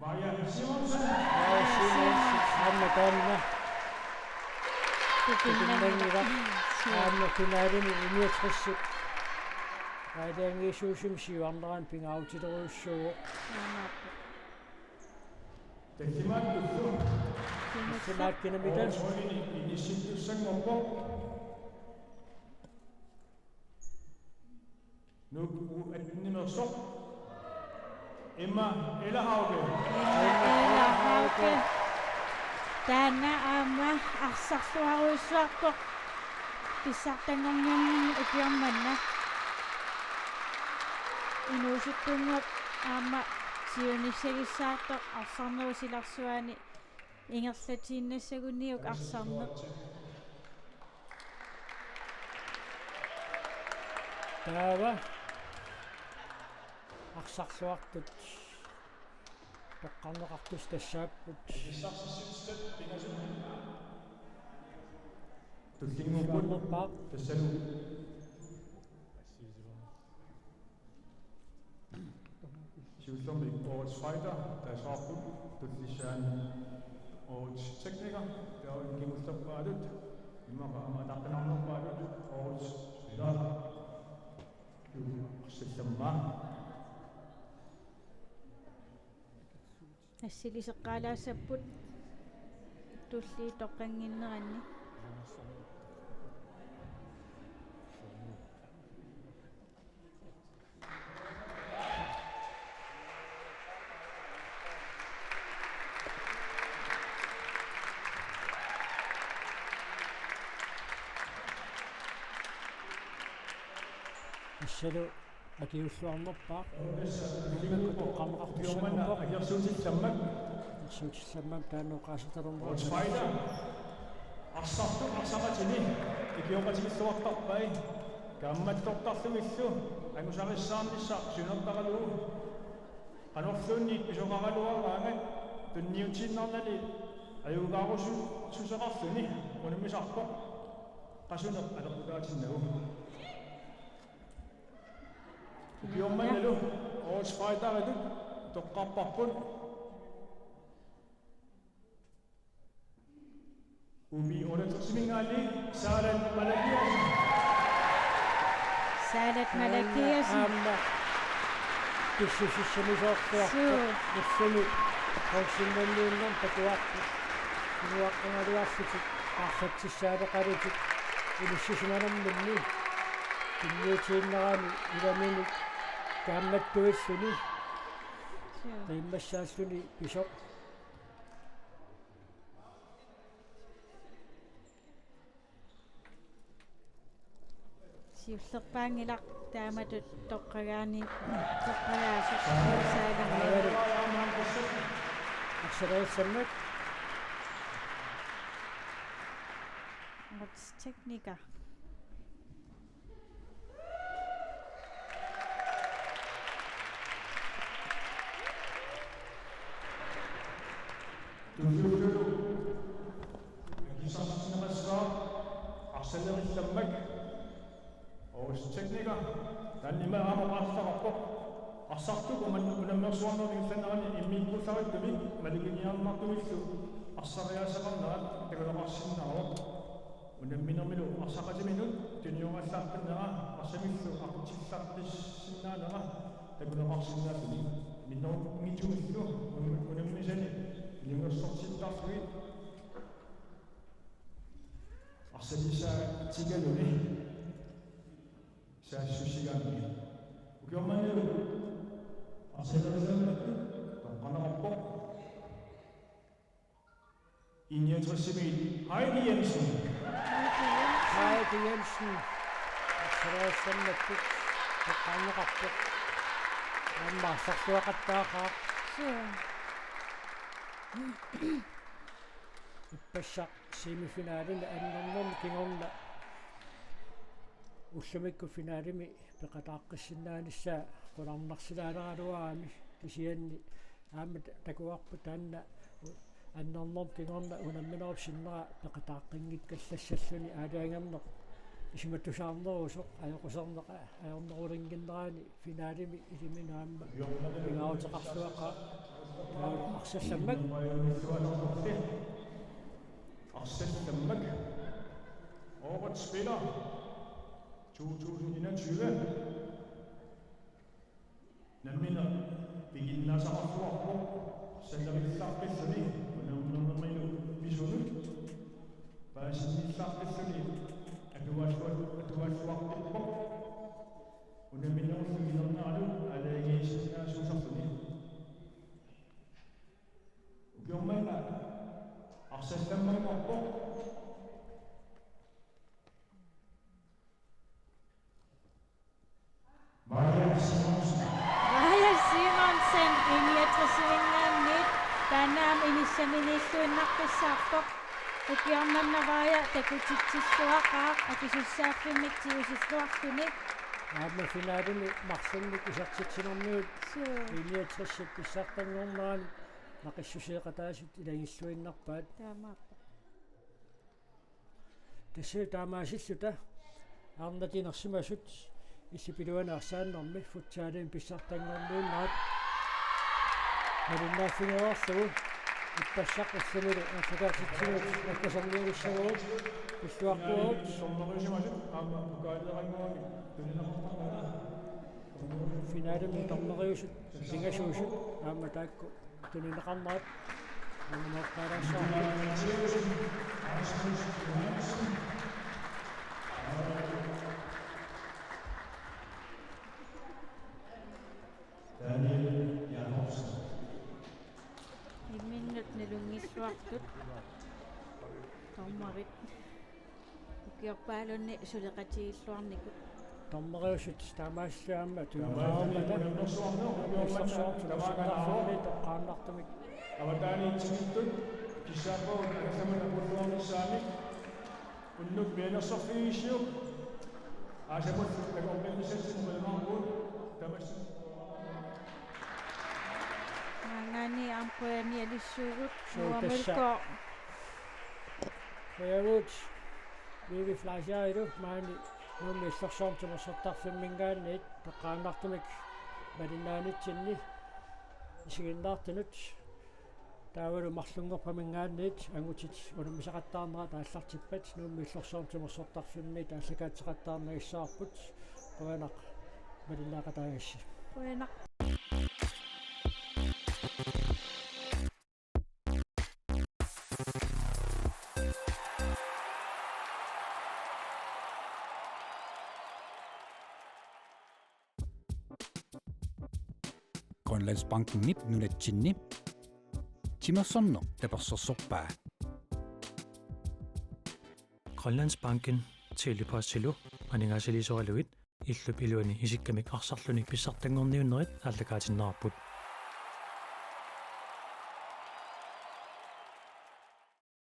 Maja Simonsen. Maja Simonsen. Aamma taanna. Tupinnanngilaq. Suu. Aamma finalimi I niogtresip aalajangiisuusumik siuarnerani pingaarutilerujussuuvoq. Aamma. Tallimaat tullu. Tallimaat kinamita. Årets holdini inissittussanngorpoq. Nuuk U atten-imeersoq. Emma Ellerhauge. Emma Ellerhauge. Taanna aamma arsarluarujussuarpoq. Pissartanngorniarnermi ukioq manna. Inuusuttunnguup aamma siunissagissaartoq arsarnerup silarsuani ingerlatiinnassaguniuk arsarneq. Taava arsarluartut toqqarneqartussat tassaapput. Tullinnguupput. Tullinnguupput. Tassalu. Siullermik Årets Fighter taasarput tullissaani Årets Tekniker, taava kingullerpaatut immaqa aamma ataqqinarnerpaatut Årets Spiller. Arsallammaa. Assiliseqqaalaassapput tulliit toqqannginneranni. Tassalu akiulluarnerpaaq. Immaqa toqqarneqartussanngorpoq. Akersuutillammat. Akersuutillammat taanna oqaasitalerneq. Årets Fighter. Arsartup arsaqatini ikioqatigiilluartarpai. Kaammattortarlugillu angusarissaarnissaq siunertaralugu. Qanorluunniit pisoqaraluaraangat tunniutiinnarnani ajugaarusussuseqarluni unammisarpoq qasuneq aleqqutaatinnagu. Ukioq mannalu Årets Fighteritut toqqarparput. U B otteogtresiminngaanniit Saalat Malakiassen. Saalat Malakiassen. Aamma pissusissamisoorluarpoq. Suu. Ullumi qongsinnerniunnermut takuarput. Inuaqqagaluarlutik aarlatsissaaleqalutik inissisimanaminni tunniutiinnarani ilaminik kaammattuilluni. Suu. Qiimmassaalluni pisoq. Siullerpaanngilaq taamatut toqqagaani-, toqqagaasut saagammiut. Arsalerissammat. Årets Tekniker. Tulliullugu akissarsineqassaaq arsalerissammat Årets Tekniker, taanna ima aamma oqaaseqarpoq. Arsartup una-, unammersuarnerup ingerlanerani immiikkuullarittumik maluginiarnartumillu arsariaaseqarnerat takuneqarsinnaavoq. Unamminermilu arsaqatiminut tuniorallaaqqinnerat arsamillu aqutsillaqqissinnaanera takuneqarsinnaalluni. Minnerunngitsumillu un-, unammisani ilungersortittarlugit arsaliisaatigaluni saassussigaanni. Ukioq mannalu arsalerissammat toqqarneqarpoq. I niogtresimiit Heidi Jensen. Heidi Jensen. Arsalerissammattut toqqarneqarpoq. Aamma arsarluaqattaaqaaq. Suu. Ippassaq semifinalimi annernermi kingorna ullumikkut finalimi peqataaqqissinnaanissaq qularnarsilaaleraluarami, kisianni aamma ta-, takuarput taanna u-, Annernermut kingorna unamminerup sinnera peqataaqqinngikkalassalluni aalajangerneq isumattusaarnerusoq ajoquserneq ajornerulinnginnerani finalemi iliminik aamma pingaaruteqarluaqaaq. Taava arsallammak. Arsallammak. Årets spiller to tusind enogtyve. Nammineq piginnaasaqarluarpoq, arsallavillaarpilluni, unamminermilu pisunut, paasinnillaarpilluni, atuaalluar-, atuaalluarpippoq, unamminerullu inerneralu aalajangiisinnaasuusarluni. Ukioq manna arsallammanngorpoq. Maja Simonsen. Maja Simonsen, I niogtres-iminngaanniit, taanna aamma inissaminiilluinnartussaapput. Ukioq manna Maja takutitsilluaqaaq akisussaaffimmik tigusilluarluni. Aamma finalemi marlunnik isertitsinermigut. Suu. I niogtres-ip pissartanngornerani naqissuseeqataasut ilagilluinnarpaat. Taamaappoq. Tassa taamaasilluta arnat inersimasut illit iluani arsaannermi futsalimi pissartanngorniunnerat malinnaaffigereerlugu ippassaq ullunilu aallakaatitsinerit nakkasorniarissavagut pilluaqquagut. Sorneriusimasut aamma pokaaleeranngorami tunineqartarput. Finalemi sorneriusut pingasuusut aamma taakku tunineqarnerat. Daniel Jakobsen. Imminnut nalunngilluartut dommerit. Ukiorpaalunni suleqatigiilluarnikut. Dommerisut taamaasillutik aamma tunineqarmata. Illersuarmi toqqaannartumik. Avataaniitsigittut kissaappagut angerlamut apuulluarnissaannik. Unnuk mianersorfigissiuk. Aasamut takornannissatsinnut malunnaarpugut. Tamassi. Maanngaanniit aamma qujanialissuugut. Suu, Noah tassa. Mølgaard. Qujanaq Vivi Fleischer-ilu maani Nuummi Illorsuarmi Timersortarfimminngaanniit toqqaannartumik malinnaanitsinni isiginnaartunut taavalu marlunngorpaminngaanniit angutit unammisaqattaarnerat aallartippat Nuummi Illorsuarmi Timersortarfimmiit aallakaatitseqattaarnavissavarput. Qujanaq malinnaaqataagassi. Qujanaq. Grønlandsbankenip nunatsinni timersorneq tapersersorpaa. Grønlandsbanken, Tele-Postilu aningaasaliisoralugit illup iluani isikkamik arsarluni pissartanngorniunnerit aallakaatinneqarput.